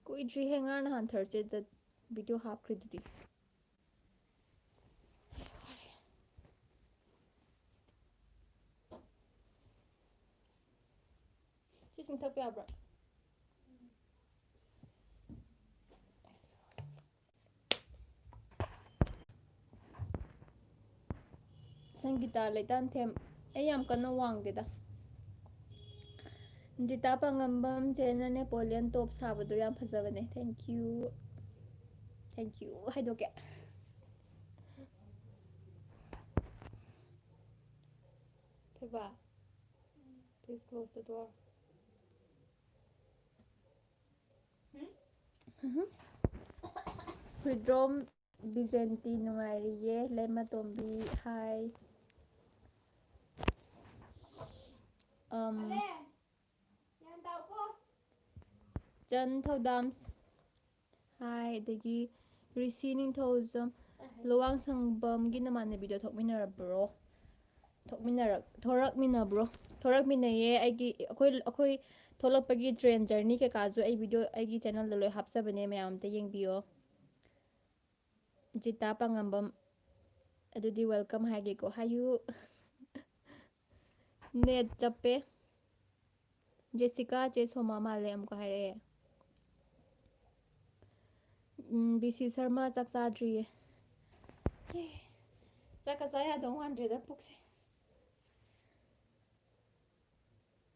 ꯀꯨꯏꯗ꯭ꯔꯤꯍꯦ, ꯉꯔꯥꯡ ꯅꯍꯥꯟ ꯊꯔꯁꯗꯦꯗ ꯚꯤꯗꯤꯑꯣ ꯍꯥꯞꯈ꯭ꯔꯤꯗꯨꯗꯤ꯫ ꯁꯤ ꯆꯤꯡꯊꯛꯄ ꯌꯥꯕ꯭ꯔꯥ? ꯁꯪꯒꯤꯇꯥ ꯂꯩꯇꯥꯟꯊꯦꯝ, ꯑꯩ ꯌꯥꯝ ꯀꯟꯅ ꯋꯥꯡꯗꯦꯗ꯫ ꯖꯤꯇꯥ ꯄꯥꯉꯝꯕꯝ ꯆꯦꯅ ꯅꯦꯄꯣꯂꯤꯌꯟ ꯇꯣꯞ ꯁꯥꯕꯗꯣ ꯌꯥꯝ ꯐꯖꯕꯅꯦ꯫ Thank you, thank you ꯍꯥꯏꯗꯣꯛꯀꯦ꯫ ꯊꯣꯏꯕ, please close the door. Huidrom ꯕꯤꯖꯦꯟꯇꯤ ꯅꯨꯡꯉꯥꯏꯔꯤꯌꯦ꯫ ꯂꯩꯃꯇꯣꯝꯕꯤ, ꯍꯥꯏ꯫ ꯑꯝ, ꯆꯟ ꯊꯧꯗꯥꯝ, ꯍꯥꯏ꯫ ꯑꯗꯒꯤ ꯔꯤꯁꯤ ꯅꯤꯡꯊꯧꯖꯝ, ꯂꯨꯋꯥꯡ ꯁꯪꯕꯝꯒꯤ ꯅꯃꯥꯟꯅꯕꯤꯗꯣ ꯊꯣꯛꯃꯤꯟꯅꯔꯕ꯭ꯔꯣ? ꯊꯣꯛꯃꯤꯟꯅꯔꯛ-, ꯊꯣꯔꯛꯃꯤꯟꯅꯕ꯭ꯔꯣ? ꯊꯣꯔꯛꯃꯤꯟꯅꯩꯌꯦ꯫ ꯑꯩꯒꯤ, ꯑꯩꯈꯣꯏ, ꯑꯩꯈꯣꯏ ꯊꯣꯛꯂꯛꯄꯒꯤ ꯇ꯭ꯔꯦꯟ ꯖꯔꯅꯤ ꯀꯩꯀꯥꯁꯨ ꯑꯩ ꯚꯤꯗꯤꯑꯣ ꯑꯩꯒꯤ ꯆꯦꯅꯦꯜꯗ ꯂꯣꯏ ꯍꯥꯞꯆꯕꯅꯦ, ꯃꯌꯥꯝ ꯑꯝꯇ ꯌꯦꯡꯕꯤꯌꯣ꯫ ꯖꯤꯇꯥ ꯄꯥꯉꯝꯕꯝ, ꯑꯗꯨꯗꯤ welcome ꯍꯥꯏꯒꯦꯀꯣ, ꯍꯥꯏꯌꯨ꯫ ꯅꯦꯠ ꯆꯞꯄꯦ꯫ ꯖꯦꯁꯤꯀꯥ, ꯆꯦ ꯁꯣꯃꯥ ꯃꯥꯜꯂꯦ ꯑꯃꯨꯛꯀ ꯍꯥꯏꯔꯛꯑꯦ꯫ ꯎꯝ, ꯕꯤ ꯁꯤ ꯁꯔꯃ ꯆꯥꯛ ꯆꯥꯗ꯭ꯔꯤꯌꯦ꯫ ꯆꯥꯛꯀ ꯆꯥ ꯌꯥꯗꯧ ꯃꯥꯟꯗ꯭ꯔꯦꯗ ꯄꯨꯛꯁꯦ꯫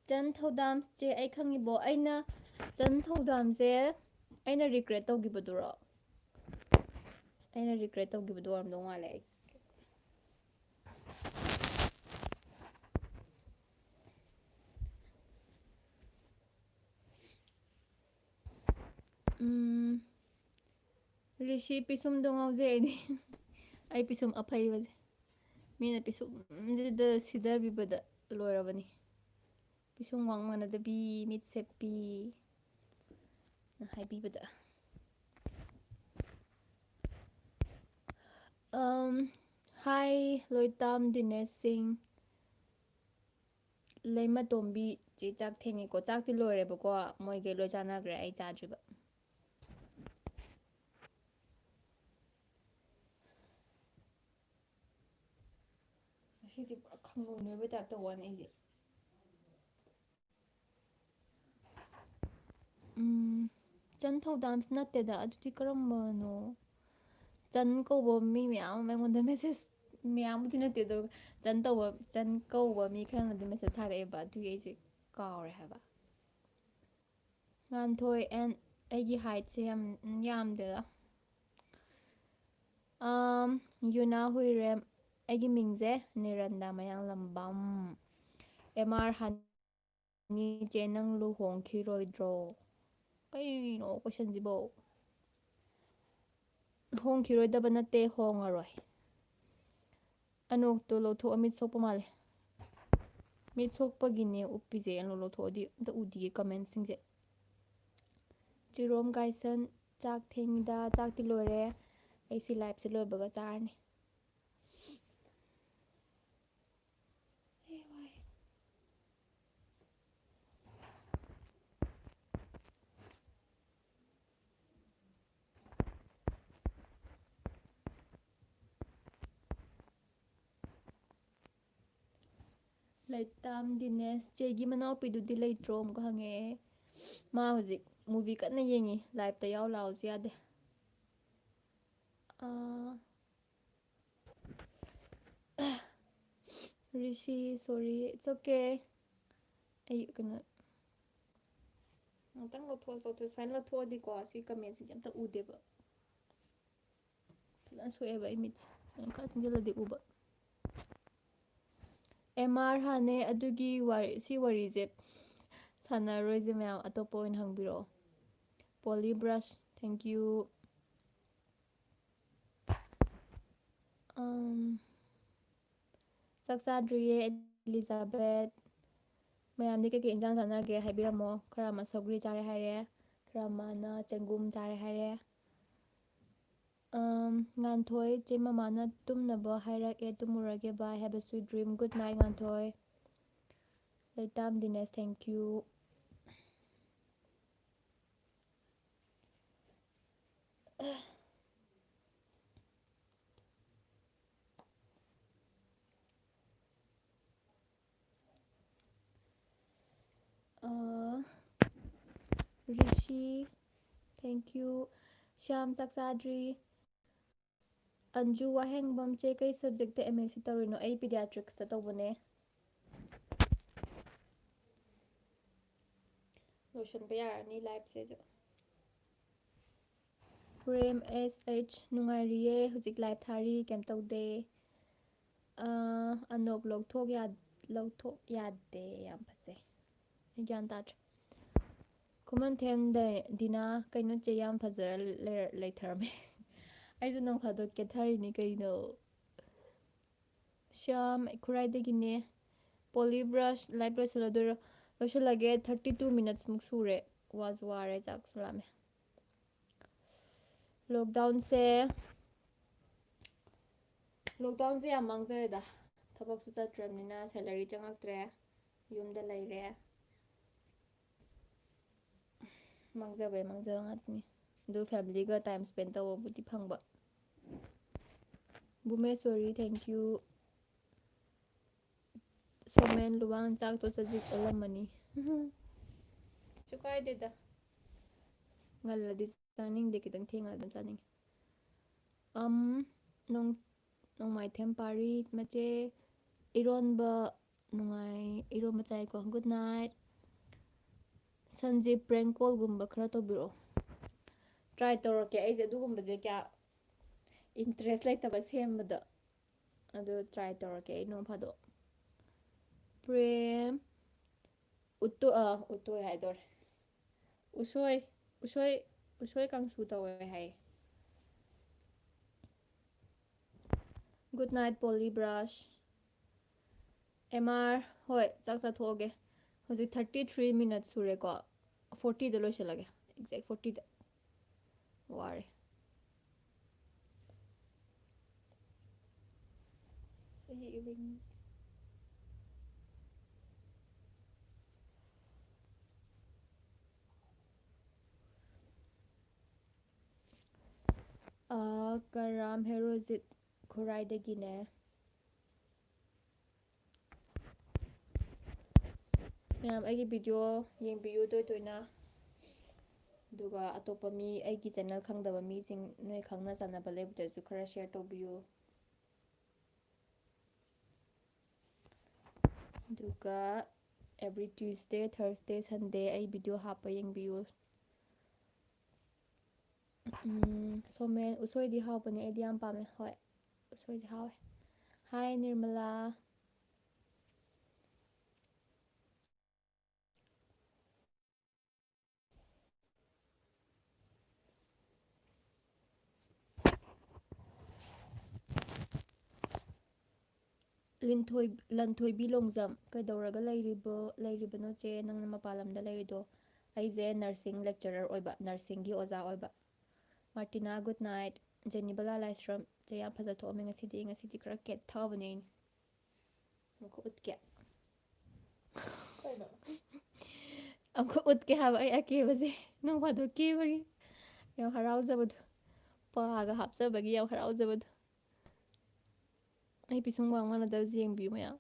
ꯆꯟ ꯊꯧꯗꯥꯝꯁꯦ ꯑꯩ ꯈꯪꯉꯤꯕꯣ? ꯑꯩꯅ ꯆꯟ ꯊꯧꯗꯥꯝꯁꯦ ꯑꯩꯅ regret ꯇꯧꯈꯤꯕꯗꯨꯔꯣ? ꯑꯩꯅ regret ꯇꯧꯈꯤꯕꯗꯨ ꯑꯣꯏꯔꯝꯗꯧ ꯃꯥꯜꯂꯦ ꯑꯩ꯫ ꯎꯝ, ꯔꯤꯁꯤ ꯄꯤꯁꯨꯝꯗꯣ ꯉꯥꯎꯖꯩ ꯑꯩꯗꯤ꯫ ꯑꯩ ꯄꯤꯁꯨꯝ ꯑꯐꯩꯕꯁꯦ꯫ ꯃꯤꯅ ꯄꯤꯁꯨꯝꯁꯤꯗ ꯁꯤꯊꯕꯤꯕꯗ ꯂꯣꯏꯔꯕꯅꯤ꯫ ꯄꯤꯁꯨꯝ ꯋꯥꯡ ꯃꯥꯟꯅꯗꯕꯤ, ꯃꯤꯠ ꯁꯦꯞꯄꯤ ꯅ ꯍꯥꯏꯕꯤꯕꯗ꯫ Um, hi, ꯂꯣꯏꯇꯥꯝ ꯗꯤꯅꯦꯁ ꯁꯤꯡ꯫ ꯂꯩꯃꯇꯣꯝꯕꯤ ꯆꯦ ꯆꯥꯛ ꯊꯦꯡꯉꯦꯀꯣ꯫ ꯆꯥꯛꯇꯤ ꯂꯣꯏꯔꯦꯕꯀꯣ꯫ ꯃꯣꯏꯒꯩ ꯂꯣꯏ ꯆꯥꯅꯈ꯭ꯔꯦ, ꯑꯩ ꯆꯥꯗ꯭ꯔꯤꯕ꯫ ꯉꯁꯤꯗꯤ ꯄꯨꯔꯥ ꯈꯪꯅꯨ ꯅꯣꯏꯕ type ꯇꯧꯕ ꯋꯥꯅꯤ ꯑꯩꯁꯦ꯫ ꯎꯝ, ꯆꯟ ꯊꯧꯗꯥꯝꯁꯨ ꯅꯠꯇꯦꯗ, ꯑꯗꯨꯗꯤ ꯀꯔꯝꯕꯅꯣ? ꯆꯟ ꯀꯧꯕ ꯃꯤ ꯃꯌꯥꯝ ꯑꯃ ꯑꯩꯉꯣꯟꯗ message, ꯃꯌꯥꯝꯕꯨꯗꯤ ꯅꯠꯇꯦ, ꯑꯗꯣ ꯆꯟ ꯇꯧꯕ, ꯆꯟ ꯀꯧꯕ ꯃꯤ ꯈꯔꯅꯗꯤ message ꯊꯥꯔꯛꯑꯦꯕ, ꯑꯗꯨꯒꯤ ꯑꯩꯁꯦ ꯀꯥꯎꯔꯦ ꯍꯥꯏꯕ꯫ ꯉꯥꯟꯊꯣꯏ ꯑꯦꯟ ꯑꯩꯒꯤ ꯍꯥꯏꯠꯁꯦ ꯌꯥꯝ ꯌꯥꯝꯗꯦꯗ꯫ ꯑꯝ, ꯌꯨꯅꯥ ꯍꯨꯏꯔꯦꯝ, ꯑꯩꯒꯤ ꯃꯤꯡꯁꯦ ꯅꯤꯔꯟꯗꯥ ꯃꯌꯥꯡꯂꯝꯕꯝ꯫ ꯑꯦꯝ ꯑꯥꯔ ꯍꯅꯤ ꯆꯦ, ꯅꯪ ꯂꯨꯍꯣꯡꯈꯤꯔꯣꯏꯗ꯭ꯔꯣ? ꯀꯩꯅꯣ questionꯁꯤꯕꯣ? ꯍꯣꯡꯈꯤꯔꯣꯏꯗꯕ ꯅꯠꯇꯦ, ꯍꯣꯡꯉꯔꯣꯏ꯫ ꯑꯅꯣꯛꯇꯣ ꯂꯧꯊꯣꯛꯑ ꯃꯤꯠ ꯁꯣꯛꯄ ꯃꯥꯜꯂꯦ꯫ ꯃꯤꯠ ꯁꯣꯛꯄꯒꯤꯅꯦ ꯎꯞꯄꯤꯁꯦ, ꯑꯅꯣꯛ ꯂꯧꯊꯣꯛꯑꯗꯤ ꯑꯝꯇ ꯎꯗꯤꯌꯦ commentꯁꯤꯡꯁꯦ꯫ ꯆꯤꯔꯣꯝ ꯒꯥꯏꯁꯟ, ꯆꯥꯛ ꯊꯦꯡꯉꯤꯗ, ꯆꯥꯛꯇꯤ ꯂꯣꯏꯔꯦ꯫ ꯑꯩ ꯁꯤ liveꯁꯦ ꯂꯣꯏꯕꯒ ꯆꯥꯔꯅꯤ꯫ ꯑꯩ ꯋꯥꯏ꯫ ꯂꯩꯇꯥꯝ ꯗꯤꯅꯦꯁ, ꯆꯦꯒꯤ ꯃꯅꯥꯎꯄꯤꯗꯨꯗꯤ ꯂꯩꯇ꯭ꯔꯣ? ꯑꯃꯨꯛꯀ ꯍꯪꯉꯛꯑꯦ꯫ ꯃꯥ ꯍꯧꯖꯤꯛ movie ꯀꯟꯅ ꯌꯦꯡꯉꯤ, liveꯇ ꯌꯥꯎ ꯂꯥꯎꯁꯨ ꯌꯥꯗꯦ꯫ ꯑꯥ, ꯔꯤꯁꯤ, sorry, it's okay. ꯑꯩ ꯀꯩꯅꯣ, ꯉꯥꯛꯇꯪ ꯂꯧꯊꯣꯛꯑꯁꯨ, ꯂꯧꯊꯣꯛꯑꯁꯨ, ꯁꯨꯃꯥꯏꯅ ꯂꯧꯊꯣꯛꯑꯗꯤꯀꯣ, ꯁꯤ ꯀꯃꯦꯟꯁꯤꯡꯁꯦ ꯑꯝꯇ ꯎꯗꯦꯕ꯫ ꯐꯖꯅ ꯁꯣꯛꯑꯦꯕ ꯑꯩ ꯃꯤꯠꯁꯦ꯫ ꯁꯨꯃꯥꯏꯅ ꯈꯔ ꯆꯪꯁꯤꯜꯂꯗꯤ ꯎꯕ꯫ ꯑꯦꯝ ꯑꯥꯔ ꯍꯥꯟꯅꯦ, ꯑꯗꯨꯒꯤ ꯋꯥꯔꯤ, ꯁꯤ ꯋꯥꯔꯤꯁꯦ ꯁꯥꯟꯅꯔꯣꯏꯁꯦ ꯃꯌꯥꯝ, ꯑꯇꯣꯞꯄ ꯑꯣꯏꯅ ꯍꯪꯕꯤꯔꯛꯑꯣ꯫ ꯄꯣꯂꯤ ꯕ꯭ꯔꯁ, thank you꯫ ꯎꯝ, ꯆꯥꯛ ꯆꯥꯗ꯭ꯔꯤꯌꯦ, ꯑꯦꯂꯤꯖꯥꯕꯦꯠ꯫ ꯃꯌꯥꯝꯗꯤ ꯀꯩꯀꯩ ꯏꯟꯖꯥꯡ ꯆꯥꯅꯒꯦ ꯍꯥꯏꯕꯤꯔꯝꯃꯣ꯫ ꯈꯔ ꯑꯃ ꯁꯧꯒ꯭ꯔꯤ ꯆꯥꯔꯦ ꯍꯥꯏꯔꯦ, ꯈꯔ ꯑꯃꯅ ꯆꯦꯡꯒꯨꯝ ꯆꯥꯔꯦ ꯍꯥꯏꯔꯦ꯫ ꯑꯝ, ꯉꯥꯟꯊꯣꯏ, ꯆꯦ ꯃꯃꯥꯅ ꯇꯨꯝꯅꯕ ꯍꯥꯏꯔꯛꯑꯦ, ꯇꯨꯝꯃꯨꯔꯒꯦ, bye, have a sweet dream, good night, Nganthoi. ꯂꯩꯇꯥꯝ Dinesh, thank you꯫ ꯑ, ꯔꯤꯁꯤ, thank you꯫ ꯁ꯭ꯌꯥꯝ, ꯆꯥꯛ ꯆꯥꯗ꯭ꯔꯤ꯫ ꯑꯟꯖꯨ ꯋꯥꯍꯦꯡꯕꯝ, ꯆꯦ, ꯀꯩ subjectꯇ M S C ꯇꯧꯔꯤꯅꯣ? ꯑꯩ pediatricsꯇ ꯇꯧꯕꯅꯦ꯫ ꯂꯣꯏꯁꯤꯟꯕ ꯌꯥꯔꯅꯤ liveꯁꯦ ꯑꯗꯨ꯫ ꯄ꯭ꯔꯦꯝ S H, ꯅꯨꯡꯉꯥꯏꯔꯤꯌꯦ, ꯍꯧꯖꯤꯛ live ꯊꯥꯔꯤ, ꯀꯩꯝ ꯇꯧꯗꯦ꯫ ꯑ, ꯑꯅꯣꯞ ꯂꯧꯊꯣꯛ ꯌꯥ-, ꯂꯧꯊꯣꯛ ꯌꯥꯗꯦ, ꯌꯥꯝ ꯐꯖꯩ꯫ ꯑꯩ ꯒ꯭ꯌꯥꯟ ꯇꯥꯗ꯭ꯔꯦ꯫ ꯈꯨꯃꯟꯊꯦꯝ ꯗ-, ꯗꯤꯅꯥ, ꯀꯩꯅꯣ ꯆꯦ, ꯌꯥꯝ ꯐꯖꯔ ꯂꯩꯔ-, ꯂꯩꯊꯔꯝꯃꯦ꯫ ꯑꯩꯁꯨ ꯅꯣꯡ ꯐꯥꯗꯣꯛ ꯀꯦꯊꯔꯤꯅꯤ ꯀꯩꯅꯣ꯫ ꯁ꯭ꯌꯥꯝ, ꯈꯨꯔꯥꯏꯗꯒꯤꯅꯦ꯫ ꯄꯣꯂꯤ ꯕ꯭ꯔꯁ, live ꯂꯣꯏꯁꯤꯜꯂꯗꯣꯏꯔꯣ? ꯂꯣꯏꯁꯤꯜꯂꯒꯦ, thirty two minutesꯃꯨꯛ ꯁꯨꯔꯦ꯫ ꯋꯥꯁꯨ ꯋꯥꯔꯦ, ꯆꯥꯛꯁꯨ ꯂꯥꯝꯃꯦ꯫ Lockdownꯁꯦ, lockdownꯁꯦ ꯌꯥꯝ ꯃꯥꯡꯖꯔꯦꯗ꯫ ꯊꯕꯛꯁꯨ ꯆꯠꯇ꯭ꯔꯕꯅꯤꯅ salary ꯆꯪꯉꯛꯇ꯭ꯔꯦ, ꯌꯨꯝꯗ ꯂꯩꯔꯦ꯫ ꯃꯥꯡꯖꯕꯩ ꯃꯥꯡꯖꯕ ꯉꯥꯛꯇꯅꯤ꯫ ꯑꯗꯨ familyꯒ time spend ꯇꯧꯕꯕꯨꯗꯤ ꯐꯪꯕ꯫ ꯚꯨꯃꯦꯁꯣꯔꯤ, thank you꯫ ꯁꯣꯃꯦꯟ ꯂꯨꯋꯥꯡ, ꯆꯥꯛꯇꯣ ꯆꯖꯤꯛ ꯑꯣꯜꯂꯝꯃꯅꯤ꯫ ꯀꯩꯁꯨ ꯀꯥꯏꯗꯦꯗ꯫ ꯉꯜꯂꯗꯤ ꯆꯥꯅꯤꯡꯗꯦ, ꯈꯤꯇꯪ ꯊꯦꯡꯉ ꯑꯗꯨꯝ ꯆꯥꯅꯤꯡꯉꯤ꯫ ꯑꯝ, ꯅꯣꯡ-, ꯅꯣꯡꯃꯥꯏꯊꯦꯝ ꯄꯥꯔꯤ, ꯃꯆꯦ, ꯏꯔꯣꯟꯕ ꯅꯨꯡꯉꯥꯏ, ꯏꯔꯣꯝꯕ ꯆꯥꯏꯀꯣ꯫ Good night꯫ ꯁꯟꯖꯤꯞ, prank callꯒꯨꯝꯕ ꯈꯔ ꯇꯧꯕꯤꯔꯛꯑꯣ꯫ Try ꯇꯧꯔꯛꯀꯦ꯫ ꯑꯩꯁꯦ ꯑꯗꯨꯒꯨꯝꯕꯁꯦ ꯀꯌꯥ interest ꯂꯩꯇꯕ ꯁꯦꯝꯕꯗ꯫ ꯑꯗꯨ try ꯇꯧꯔꯛꯀꯦ ꯑꯩ ꯅꯣꯡ ꯐꯥꯗꯣꯛ꯫ ꯄ꯭ꯔꯦꯝ, ꯎꯠꯇꯣ-, ꯑ, ꯎꯠꯇꯣꯏ ꯍꯥꯏꯗꯣꯔꯦ꯫ ꯎꯁꯣꯏ, ꯎꯁꯣꯏ, ꯎꯁꯣꯏ ꯀꯥꯡꯁꯨ ꯇꯧꯋꯦ ꯍꯥꯏ꯫ Good night, Polly Brush꯫ M R, ꯍꯣꯏ, ꯆꯥꯛ ꯆꯥꯊꯣꯛꯑꯒꯦ꯫ ꯍꯧꯖꯤꯛ thirty three minutes ꯁꯨꯔꯦꯀꯣ꯫ Fortyꯗ ꯂꯣꯏꯁꯤꯜꯂꯒꯦ, exact fortyꯗ꯫ ꯋꯥꯔꯦ꯫ ꯁꯤ ring꯫ ꯑꯥ, ꯀꯔꯥꯝ ꯍꯦꯔꯣꯖꯤꯠ ꯈꯨꯔꯥꯏꯗꯒꯤꯅꯦ꯫ ꯃꯌꯥꯝ ꯑꯩꯒꯤ video ꯌꯦꯡꯕꯤꯌꯨ ꯇꯣꯏ ꯇꯣꯏꯅ꯫ ꯑꯗꯨꯒ ꯑꯇꯣꯞꯄ ꯃꯤ, ꯑꯩꯒꯤ channel ꯈꯪꯗꯕ ꯃꯤꯁꯤꯡ, ꯅꯣꯏ ꯈꯪꯅ ꯆꯥꯟꯅꯕ ꯂꯩꯕꯗꯁꯨ ꯈꯔ share ꯇꯧꯕꯤꯌꯨ꯫ ꯑꯗꯨꯒ every Tuesday, Thursday, Sunday ꯑꯩ video ꯍꯥꯞꯄ ꯌꯦꯡꯕꯤꯌꯨ꯫ ꯎꯝ, ꯁꯣꯃꯦꯟ, ꯎꯁꯣꯏꯗꯤ ꯍꯥꯎꯕꯅꯦ, ꯑꯩꯗꯤ ꯌꯥꯝ ꯄꯥꯝꯃꯦ꯫ ꯍꯣꯏ, ꯎꯁꯣꯏꯗꯤ ꯍꯥꯎꯋꯦ꯫ Hi, ꯅꯤꯔꯃꯂꯥ꯫ ꯂꯤꯟꯊꯣꯏ-, ꯂꯟꯊꯣꯏꯕꯤ ꯂꯣꯡꯖꯝ, ꯀꯩꯗꯧꯔꯒ ꯂꯩꯔꯤꯕꯣ, ꯂꯩꯔꯤꯕꯅꯣ ꯆꯦ? ꯅꯪꯅ ꯃꯄꯥꯟ ꯂꯝꯗ ꯂꯩꯔꯤꯗꯣ? ꯑꯩꯁꯦ nursing lecturer ꯑꯣꯏꯕ, nursingꯒꯤ ꯑꯣꯖꯥ ꯑꯣꯏꯕ꯫ ꯃꯥꯔꯇꯤꯅꯥ, good night꯫ ꯖꯦꯅꯤꯕꯂꯥ ꯂꯥꯏꯁ꯭ꯔꯝ, ꯆꯦ ꯌꯥꯝ ꯐꯖ ꯊꯣꯛꯑꯝꯃꯦ ꯉꯁꯤꯗꯤ, ꯉꯁꯤꯗꯤ ꯈꯔ ꯀꯦꯊꯕꯅꯦ ꯑꯩꯅ꯫ ꯑꯃꯨꯛꯀ ꯎꯠꯀꯦ꯫ ꯀꯩꯅꯣ? ꯑꯃꯨꯛꯀ ꯎꯠꯀꯦ ꯍꯥꯏꯕ ꯑꯩ ꯑꯀꯦꯕꯁꯦ꯫ ꯅꯣꯡ ꯐꯥꯗꯣꯛ ꯀꯦꯕꯒꯤ ꯌꯥꯝ ꯍꯔꯥꯎꯖꯕꯗꯣ, ꯄꯥꯒ ꯍꯥꯞꯆꯕꯒꯤ ꯌꯥꯝ ꯍꯔꯥꯎꯖꯕꯗꯣ꯫ ꯑꯩ ꯄꯤꯁꯨꯝ ꯋꯥꯡ ꯃꯥꯟꯅꯗꯕꯁꯦ ꯌꯦꯡꯕꯤꯌꯨ ꯃꯌꯥꯝ꯫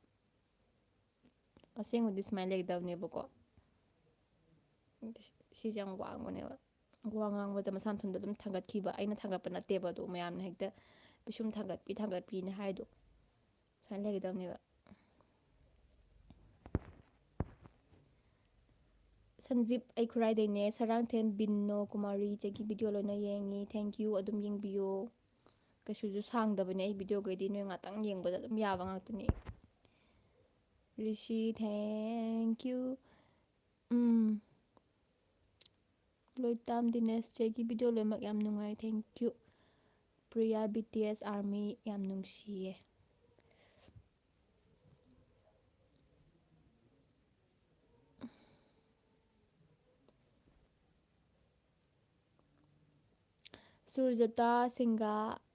ꯑꯁꯦꯡꯕꯗꯤ ꯁꯨꯃꯥꯏꯅ ꯂꯩꯒꯗꯕꯅꯦꯕꯀꯣ꯫ ꯁꯤꯁꯦ ꯌꯥꯝ ꯋꯥꯡꯕꯅꯦꯕ꯫ ꯋꯥ ꯉꯥꯡꯕꯗ ꯃꯁꯥ ꯃꯊꯟꯇ ꯑꯗꯨꯝ ꯊꯥꯡꯒꯠꯈꯤꯕ꯫ ꯑꯩꯅ ꯊꯥꯡꯒꯠꯄ ꯅꯠꯇꯦꯕ ꯑꯗꯣ, ꯃꯌꯥꯝꯅ ꯍꯦꯛꯇ ꯄꯤꯁꯨꯝ ꯊꯥꯡꯒꯠꯄꯤ, ꯊꯥꯡꯒꯠꯄꯤꯅ ꯍꯥꯏꯗꯣ꯫ ꯁꯨꯃꯥꯏꯅ ꯂꯩꯒꯗꯕꯅꯦꯕ꯫ ꯁꯟꯖꯤꯞ, ꯑꯩ ꯈꯨꯔꯥꯏꯗꯩꯅꯦ꯫ ꯁꯔꯥꯡꯊꯦꯝ ꯕꯤꯅꯣ ꯀꯨꯃꯥꯔꯤ, ꯏꯆꯦꯒꯤ ꯚꯤꯗꯤꯑꯣ ꯂꯣꯏꯅ ꯌꯦꯡꯉꯤ꯫ Thank you, ꯑꯗꯨꯝ ꯌꯦꯡꯕꯤꯌꯣ꯫ ꯀꯩꯁꯨꯁꯨ ꯁꯥꯡꯗꯕꯅꯦ ꯑꯩ ꯚꯤꯗꯤꯑꯣꯈꯩꯗꯤ, ꯅꯣꯏ ꯉꯥꯛꯇꯪ ꯌꯦꯡꯕꯗ ꯑꯗꯨꯝ ꯌꯥꯕ ꯉꯥꯛꯇꯅꯦ꯫ ꯔꯤꯁꯤ, thank you꯫ ꯎꯝ꯫ ꯂꯣꯏꯇꯥꯝ ꯗꯤꯅꯦꯁ, ꯆꯦꯒꯤ ꯚꯤꯗꯤꯑꯣ ꯂꯣꯏꯅꯃꯛ ꯌꯥꯝ ꯅꯨꯡꯉꯥꯏ꯫ Thank you꯫ Priya, B T S army, ꯌꯥꯝ ꯅꯨꯡꯁꯤꯌꯦ꯫ ꯁꯨꯔꯖꯇꯥ ꯁꯤꯡꯒꯥ,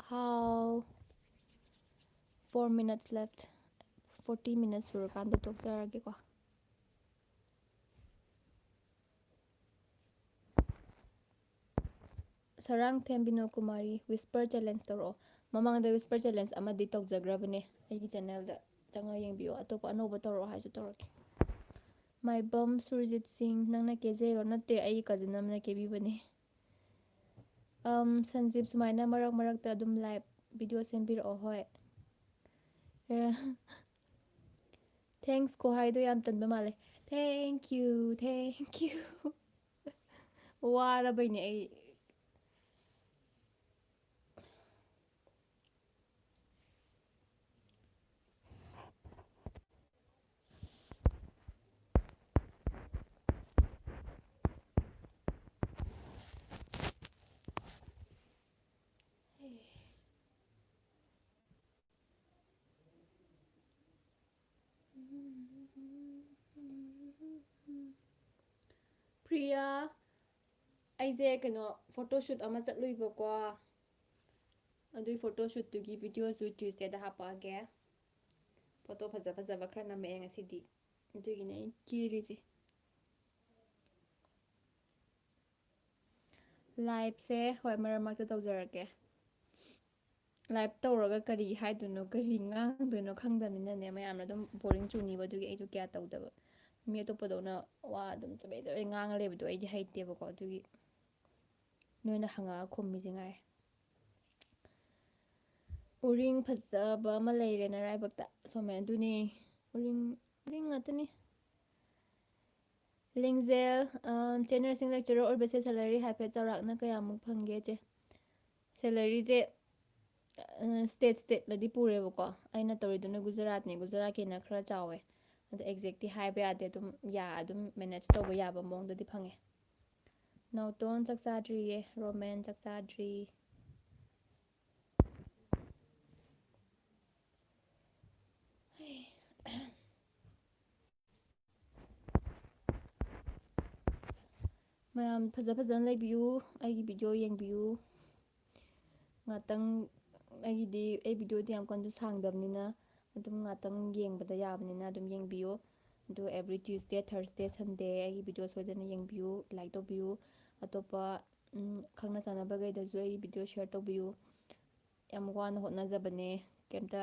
ꯍꯥꯎ꯫ Four minutes left. Forty minutes ꯁꯨꯔꯀꯥꯟꯗ ꯇꯣꯛꯆꯔꯒꯦꯀꯣ꯫ Sarangthem ꯕꯤꯅꯣ Kumari, whisper challenge ꯇꯧꯔꯛꯑꯣ꯫ ꯃꯃꯥꯡꯗ whisper challenge ꯑꯃꯗꯤ ꯇꯧꯖꯈ꯭ꯔꯕꯅꯦ, ꯑꯩꯒꯤ ꯆꯦꯅꯦꯜꯗ ꯆꯪꯉꯒ ꯌꯦꯡꯕꯤꯌꯣ꯫ ꯑꯇꯣꯞꯄ ꯑꯅꯧꯕ ꯇꯧꯔꯛꯑꯣ ꯍꯥꯏꯁꯨ ꯇꯧꯔꯛꯀꯦ꯫ ꯃꯥꯏꯕꯝ ꯁꯨꯔꯖꯤꯠ ꯁꯤꯡ, ꯅꯪꯅ ꯀꯦꯖꯩꯔꯣ? ꯅꯠꯇꯦ, ꯑꯩꯒꯤ ꯀꯖꯤꯟ ꯑꯃꯅ ꯀꯦꯕꯤꯕꯅꯦ꯫ ꯑꯝ, ꯁꯟꯖꯤꯞ, ꯁꯨꯃꯥꯏꯅ ꯃꯔꯛ ꯃꯔꯛꯇ ꯑꯗꯨꯝ live video ꯁꯦꯝꯕꯤꯔꯛꯑꯣ꯫ ꯍꯣꯏ꯫ Thanks ꯈꯨꯍꯥꯏꯗꯣ ꯌꯥꯝ ꯇꯟꯕ ꯃꯥꯜꯂꯦ꯫ Thank you, thank you꯫ ꯋꯥꯔꯕꯩꯅꯦ ꯑꯩ꯫ ꯄ꯭ꯔꯤꯌꯥ, ꯑꯩꯁꯦ ꯀꯩꯅꯣ, photoshoot ꯑꯃ ꯆꯠꯂꯨꯏꯕꯀꯣ, ꯑꯗꯨꯏ photoshootꯇꯨꯒꯤ videoꯁꯨ Tuesdayꯗ ꯍꯥꯄꯛꯑꯒꯦ꯫ Photo ꯐꯖ ꯐꯖꯕ ꯈꯔ ꯅꯝꯃꯛꯑꯦ ꯉꯁꯤꯗꯤ, ꯑꯗꯨꯒꯤꯅꯦ ꯑꯩ ꯀꯦꯔꯤꯁꯦ꯫ Liveꯁꯦ, ꯍꯣꯏ, ꯃꯔꯛ ꯃꯔꯛꯇ ꯇꯧꯖꯔꯛꯀꯦ꯫ Live ꯇꯧꯔꯒ ꯀꯔꯤ ꯍꯥꯏꯗꯣꯏꯅꯣ, ꯀꯔꯤ ꯉꯥꯡꯗꯣꯏꯅꯣ ꯈꯪꯗꯕꯅꯤꯅꯅꯦ, ꯃꯌꯥꯝꯅ ꯑꯗꯨꯝ boring ꯆꯨꯅꯤꯕ, ꯑꯗꯨꯒꯤ ꯑꯩꯁꯨ ꯀꯌꯥ ꯇꯧꯗꯕ꯫ ꯃꯤ ꯑꯇꯣꯞꯄꯗꯧꯅ ꯋꯥ ꯑꯗꯨꯝ ꯆꯕꯦꯠ ꯆꯕꯦꯠ ꯉꯥꯡꯉ ꯂꯩꯕꯗꯣ ꯑꯩꯗꯤ ꯍꯩꯇꯦꯕꯀꯣ, ꯑꯗꯨꯒꯤ ꯅꯣꯏꯅ ꯍꯪꯉꯛꯑ ꯈꯨꯝꯃꯤꯁꯦ ꯉꯥꯏꯔꯦ꯫ ꯎꯔꯤꯡ ꯐꯖꯕ ꯑꯃ ꯂꯩꯔꯦ ꯅꯔꯥꯏꯕꯛꯇ, ꯁꯣꯝꯃꯦ꯫ ꯑꯗꯨꯅꯦ, ꯎꯔꯤꯡ, ꯎꯔꯤꯡ ꯉꯥꯛꯇꯅꯤ꯫ ꯂꯤꯡꯖꯦꯜ, ꯑ, ꯆꯦ nursing lecturer ꯑꯣꯏꯕꯁꯦ salary ꯍꯥꯏꯐꯦꯠ ꯆꯥꯎꯔꯥꯛꯅ ꯀꯌꯥꯃꯨꯛ ꯐꯪꯒꯦ, ꯆꯦ? Salaryꯁꯦ, ꯑ, state stateꯂꯗꯤ ꯄꯨꯔꯦꯕꯀꯣ꯫ ꯑꯩꯅ ꯇꯧꯔꯤꯗꯨꯅ ꯒꯨꯖꯔꯥꯠꯅꯦ, ꯒꯨꯖꯔꯥꯠꯀꯤꯅ ꯈꯔ ꯆꯥꯎꯋꯦ꯫ ꯑꯗꯣ exactly ꯍꯥꯏꯕ ꯌꯥꯗꯦ, ꯑꯗꯨꯝ ꯌꯥ-, ꯑꯗꯨꯝ manage ꯇꯧꯕ ꯌꯥꯕ ꯃꯑꯣꯡꯗꯗꯤ ꯐꯪꯉꯦ꯫ ꯅꯥꯎꯇꯣꯟ ꯆꯥꯛ ꯆꯥꯗ꯭ꯔꯤꯌꯦ, ꯔꯣꯃꯦꯟ ꯆꯥꯛ ꯆꯥꯗ꯭ꯔꯤ꯫ ꯃꯌꯥꯝ ꯐꯖ ꯐꯖꯅ ꯂꯩꯕꯤꯌꯨ, ꯑꯩꯒꯤ video ꯌꯦꯡꯕꯤꯌꯨ꯫ ꯉꯥꯛꯇꯪ ꯑꯩꯒꯤꯗꯤ, ꯑꯩ videoꯗꯤ ꯌꯥꯝ ꯀꯟꯅ ꯁꯥꯡꯗꯕꯅꯤꯅ ꯑꯗꯨꯝ ꯉꯥꯛꯇꯪ ꯌꯦꯡꯕꯗ ꯌꯥꯕꯅꯤꯅ ꯑꯗꯨꯝ ꯌꯦꯡꯕꯤꯌꯨ꯫ ꯑꯗꯨ every Tuesday, Thursday, Sunday ꯑꯩꯒꯤ video ꯁꯣꯏꯗꯅ ꯌꯦꯡꯕꯤꯌꯨ, like ꯇꯧꯕꯤꯌꯨ꯫ ꯑꯇꯣꯞꯄ, ꯎꯝ, ꯈꯪꯅ ꯆꯥꯟꯅꯕꯈꯩꯗꯁꯨ ꯑꯩꯒꯤ video share ꯇꯧꯕꯤꯌꯨ꯫ ꯌꯥꯝ ꯋꯥꯅ ꯍꯣꯠꯅꯖꯕꯅꯦ꯫ ꯀꯩꯝꯇ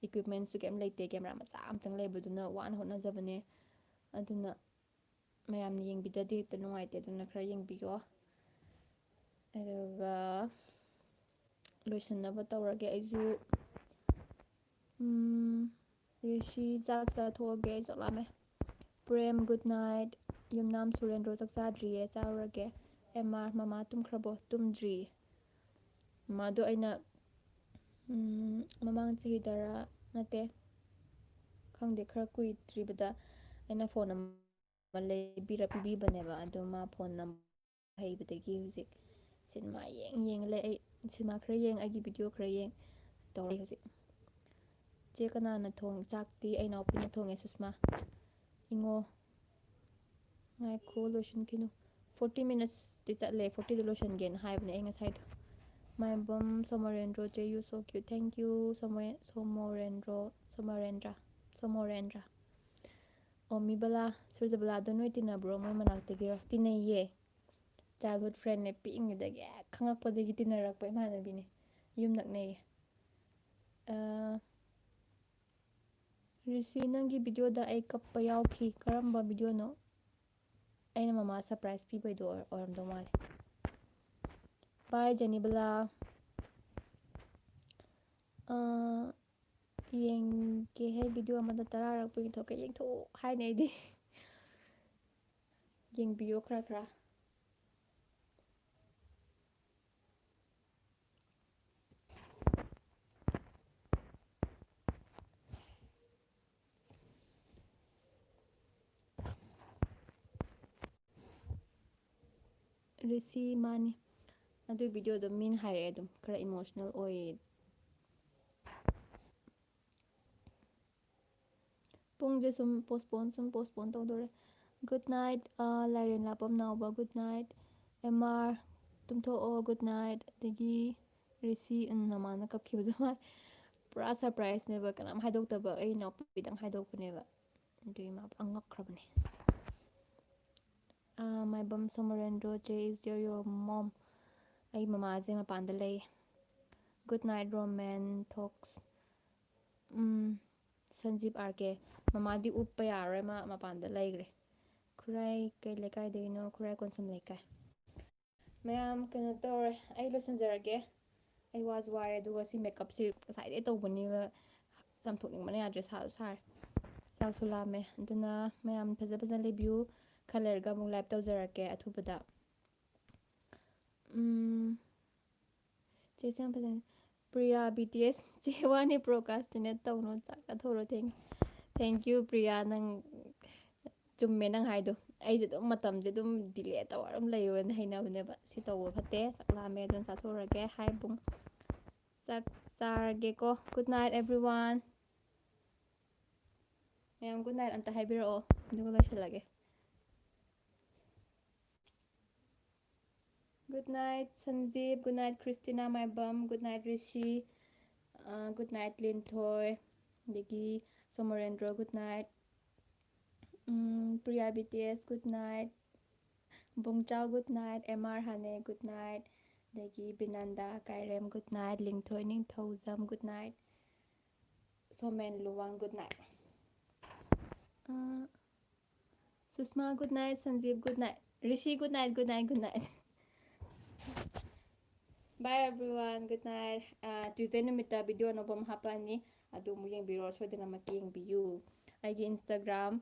equipmentsꯁꯨ ꯀꯩꯝ ꯂꯩꯇꯦ꯫ Camera ꯃꯆꯥ ꯑꯃꯇꯪ ꯂꯩꯕꯗꯨꯅ ꯋꯥꯅ ꯍꯣꯠꯅꯖꯕꯅꯦ꯫ ꯑꯗꯨꯅ ꯃꯌꯥꯝꯅ ꯌꯦꯡꯕꯤꯗꯗꯤ ꯍꯦꯛꯇ ꯅꯨꯡꯉꯥꯏꯇꯦ꯫ ꯑꯗꯨꯅ ꯈꯔ ꯌꯦꯡꯕꯤꯌꯣ꯫ ꯑꯗꯨꯒ ꯂꯣꯏꯁꯤꯟꯅꯕ ꯇꯧꯔꯒꯦ ꯑꯩꯁꯨ꯫ ꯎꯝ, ꯔꯤꯁꯤ ꯆꯥꯛ ꯆꯥꯊꯣꯛꯑꯒꯦ, ꯑꯩ ꯆꯥꯛ ꯂꯥꯝꯃꯦ꯫ Prem, good night꯫ ꯌꯨꯝꯅꯥꯝ ꯁꯨꯔꯦꯟꯗ꯭ꯔꯣ ꯆꯥꯛ ꯆꯥꯗ꯭ꯔꯤꯌꯦ, ꯆꯥꯔꯨꯔꯒꯦ꯫ ꯑꯦꯝ ꯑꯥꯔ, ꯃꯃꯥ ꯇꯨꯝꯈ꯭ꯔꯕꯣ? ꯇꯨꯝꯗ꯭ꯔꯤꯌꯦ꯫ ꯃꯃꯥꯗꯣ ꯑꯩꯅ, ꯎꯝ, ꯃꯃꯥꯡ ꯆꯍꯤꯗꯔ, ꯅꯠꯇꯦ, ꯈꯪꯗꯦ, ꯈꯔ ꯀꯨꯏꯗ꯭ꯔꯤꯕꯗ ꯑꯩꯅ phone ꯑꯃ ꯂꯩꯕꯤꯔ-, ꯄꯤꯕꯤꯕꯅꯦꯕ꯫ ꯑꯗꯣ ꯃꯥ phone number ꯍꯩꯕꯗꯒꯤ ꯍꯧꯖꯤꯛ cinema ꯌꯦꯡ ꯌꯦꯡ ꯂꯩ꯫ ꯑꯩ cinema ꯈꯔ ꯌꯦꯡ, ꯑꯩꯒꯤ video ꯈꯔ ꯌꯦꯡ ꯇꯧꯔꯦ ꯍꯧꯖꯤꯛ꯫ ꯆꯦ ꯀꯅꯥꯅ ꯊꯣꯡ-, ꯆꯥꯛꯇꯤ ꯑꯩ ꯏꯅꯥꯎꯄꯤꯅ ꯊꯣꯡꯉꯦ, ꯁꯨꯁꯃꯥ꯫ ꯏꯉꯣ, ꯉꯥꯏꯈꯣ, ꯂꯣꯏꯁꯤꯟꯈꯤꯅꯨ꯫ Forty minutesꯇꯤ ꯆꯠꯂꯦ, fortyꯗ ꯂꯣꯏꯁꯤꯟꯒꯦꯅ ꯍꯥꯏꯕꯅꯦ ꯑꯩ ꯉꯁꯥꯏꯗꯣ꯫ ꯃꯥꯏꯕꯝ ꯁꯣꯃꯣꯔꯦꯟꯗ꯭ꯔꯣ, ꯆꯦ, you so cute, thank you꯫ ꯁꯣꯃꯣ-, Somorendro, ꯁꯣꯃꯣꯔꯦꯟꯗ꯭ꯔ, ꯁꯣꯃꯣꯔꯦꯟꯗ꯭ꯔ꯫ ꯑꯣ, ꯃꯤꯕꯂꯥ, ꯁꯨꯔꯖꯕꯂꯥꯗꯣ ꯅꯣꯏ ꯇꯤꯟꯅꯕ꯭ꯔꯣ? ꯃꯣꯏ ꯃꯅꯥꯛꯇꯒꯤꯔꯣ? ꯇꯤꯟꯅꯩꯌꯦ꯫ Childhood friendꯅꯦ, ꯄꯤꯛꯏꯉꯩꯗꯒꯤ, ꯍꯦꯛ ꯈꯪꯉꯛꯄꯗꯒꯤ ꯇꯤꯟꯅꯔꯛꯄ ꯏꯃꯥꯟꯅꯕꯤꯅꯦ꯫ ꯌꯨꯝ ꯅꯛꯅꯩꯌꯦ꯫ ꯑ, ꯔꯤꯁꯤ, ꯅꯪꯒꯤ videoꯗ ꯑꯩ ꯀꯞꯄ ꯌꯥꯎꯈꯤ꯫ ꯀꯔꯝꯕ videoꯅꯣ? ꯑꯩꯅ ꯃꯃꯥ surprise ꯄꯤꯕꯩꯗꯣ ꯑꯣꯏꯔ-, ꯑꯣꯏꯔꯝꯗꯧ ꯃꯥꯜꯂꯦ꯫ Bye, ꯖꯦꯅꯤꯕꯂꯥ꯫ ꯑ, ꯌꯦꯡꯒꯦꯍꯦ, video ꯑꯃꯗ ꯇꯔꯥꯔꯛꯄꯨ ꯌꯦꯡꯊꯣꯛꯀꯦ꯫ ꯌꯦꯡꯊꯣꯛꯎ ꯍꯥꯏꯅꯦ ꯑꯩꯗꯤ꯫ ꯌꯦꯡꯕꯤꯌꯨ ꯈꯔ ꯈꯔ꯫ ꯔꯤꯁꯤ, ꯃꯥꯅꯤ꯫ ꯑꯗꯨ ꯚꯤꯗꯤꯑꯣꯗꯣ ꯃꯤꯅ ꯍꯥꯏꯔꯛꯑꯦ ꯑꯗꯨꯝ ꯈꯔ emotional ꯑꯣꯏꯌꯦ꯫ ꯄꯨꯡꯁꯦ ꯁꯨꯝ postpone, ꯁꯨꯝ postpone ꯇꯧꯗꯣꯔꯦ꯫ Good night, ꯑ, ꯂꯥꯏꯔꯦꯟ ꯂꯥꯄꯝ ꯅꯥꯎꯕ, good night꯫ ꯑꯦꯝ ꯑꯥꯔ, ꯇꯨꯝꯊꯣꯛꯑꯣ, good night꯫ ꯑꯗꯒꯤ ꯔꯤꯁꯤ, ꯎꯝ, ꯃꯃꯥꯅ ꯀꯞꯈꯤꯕꯗꯣ ꯃꯥ ꯄꯨꯔꯥ surpriseꯅꯦꯕ, ꯀꯅꯥꯝ ꯍꯥꯏꯗꯣꯛꯇꯕ, ꯑꯩ ꯏꯅꯥꯎꯄꯤꯗꯪ ꯍꯥꯏꯗꯣꯛꯄꯅꯦꯕ꯫ ꯑꯗꯨꯒꯤ ꯃꯥ ꯄꯨꯔꯥ ꯉꯛꯈ꯭ꯔꯕꯅꯦ꯫ ꯑ, ꯃꯥꯏꯕꯝ Somorendro, Jay, is there your mom? ꯑꯩ ꯃꯃꯥꯁꯦ ꯃꯄꯥꯟꯗ ꯂꯩ꯫ Good night, Roman Talks꯫ ꯎꯝ, ꯁꯟꯖꯤꯞ ꯑꯥꯔ ꯀꯦ꯫ ꯃꯃꯥꯗꯤ ꯎꯞꯄ ꯌꯥꯔꯔꯣꯏ, ꯃꯥ ꯃꯄꯥꯟꯗ ꯂꯩꯈ꯭ꯔꯦ꯫ ꯈꯨꯔꯥꯏ ꯀꯩ ꯂꯩꯀꯥꯏꯗꯒꯤꯅꯣ? ꯈꯨꯔꯥꯏ ꯀꯣꯟꯁꯝ ꯂꯩꯀꯥꯏ꯫ ꯃꯌꯥꯝ ꯀꯩꯅꯣ ꯇꯧꯔꯦ, ꯑꯩ ꯂꯣꯏꯁꯤꯟꯖꯔꯒꯦ꯫ ꯑꯩ ꯋꯥꯁꯨ ꯋꯥꯔꯦ, ꯑꯗꯨꯒ ꯁꯤ makeupꯁꯤ ꯉꯁꯥꯏꯗꯩ ꯇꯧꯕꯅꯦꯕ, ꯆꯥꯝꯊꯣꯛꯅꯤꯡꯕꯅ ꯌꯥꯗ꯭ꯔꯦ, ꯁꯥꯁꯨ ꯁꯥꯔꯦ꯫ ꯆꯥꯛꯁꯨ ꯂꯥꯝꯃꯦ꯫ ꯑꯗꯨꯅ ꯃꯌꯥꯝ ꯐꯖ ꯐꯖꯅ ꯂꯩꯕꯤꯌꯨ꯫ ꯈꯔ ꯂꯩꯔꯒ ꯑꯃꯨꯛ live ꯇꯧꯖꯔꯛꯀꯦ ꯑꯊꯨꯕꯗ꯫ ꯎꯝ, ꯆꯦꯁꯦ ꯌꯥꯝ ꯐꯖꯅ꯫ ꯄ꯭ꯔꯤꯌꯥ, ꯕꯤ ꯇꯤ ꯑꯦꯁ꯫ ꯆꯦ ꯋꯥꯅꯤ, procrastinate ꯇꯧꯅꯨ, ꯆꯥꯛ ꯆꯥꯊꯣꯛꯎꯔꯣ꯫ Thank, thank you ꯄ꯭ꯔꯤꯌꯥ, ꯅꯪ ꯆꯨꯝꯃꯦ ꯅꯪ ꯍꯥꯏꯗꯣ꯫ ꯑꯩꯁꯦ ꯑꯗꯨꯝ ꯃꯇꯝꯁꯦ ꯑꯗꯨꯝ delay ꯇꯧꯔ ꯑꯗꯨꯝ ꯂꯩꯌꯣꯅ ꯍꯩꯅꯕꯅꯦꯕ꯫ ꯁꯤ ꯇꯧꯕ ꯐꯠꯇꯦ꯫ ꯆꯥꯛ ꯂꯥꯝꯃꯦ, ꯑꯗꯨꯅ ꯆꯥꯊꯣꯛꯎꯔꯒꯦ꯫ ꯍꯥꯏ ꯕꯨꯡ꯫ ꯆꯥꯛ ꯆꯥꯔꯒꯦꯀꯣ꯫ Good night everyone꯫ ꯃꯌꯥꯝ good night ꯑꯝꯇ ꯍꯥꯏꯕꯤꯔꯛꯑꯣ, ꯑꯗꯨꯒ ꯂꯣꯏꯁꯤꯜꯂꯒꯦ꯫ Good night ꯁꯟꯖꯤꯞ, good night ꯈ꯭ꯔꯤꯁꯇꯤꯅꯥ ꯃꯥꯏꯕꯝ, good night ꯔꯤꯁꯤ, ꯑ, good night ꯂꯤꯟꯊꯣꯏ, ꯑꯗꯒꯤ Somorendro, good night꯫ Um, Priya B T S, good night꯫ Bungchao, good night꯫ M R ꯍꯥꯅꯦ, good night꯫ ꯑꯗꯒꯤ Binanda Kairem, good night꯫ Lingthoi Ningthoujam, good night꯫ Somen Luwang, good night꯫ ꯑ, ꯁꯨꯁꯃꯥ, good night꯫ ꯁꯟꯖꯤꯞ, good night꯫ ꯔꯤꯁꯤ, good night, good night, good night꯫ Bye everyone, good night꯫ ꯑ, Tuesday ꯅꯨꯃꯤꯠꯇ video ꯑꯅꯧꯕ ꯑꯃ ꯍꯥꯞꯄꯛꯑꯅꯤ, ꯑꯗꯨ ꯑꯃꯨꯛ ꯌꯦꯡꯕꯤꯔꯣ, ꯁꯣꯏꯗꯅꯃꯛꯀꯤ ꯌꯦꯡꯕꯤꯌꯨ꯫ ꯑꯩꯒꯤ Instagram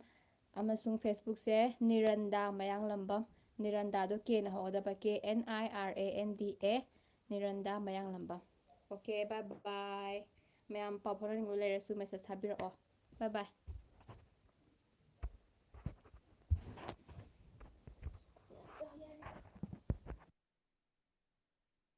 ꯑꯃꯁꯨꯡ Facebookꯁꯦ ꯅꯤꯔꯟꯗꯥ ꯃꯌꯥꯡꯂꯝꯕꯝ꯫ ꯅꯤꯔꯟꯗꯥꯗꯣ Kꯅ ꯍꯧꯒꯗꯕ, K N I R A N D A, ꯅꯤꯔꯟꯗꯥ Mayanglambam. Okay, bye bye. ꯃꯌꯥꯝ ꯄꯥꯎ ꯐꯥꯎꯅꯅꯤꯡꯕ ꯂꯩꯔꯁꯨ message ꯊꯥꯕꯤꯔꯛꯑꯣ꯫ Bye bye.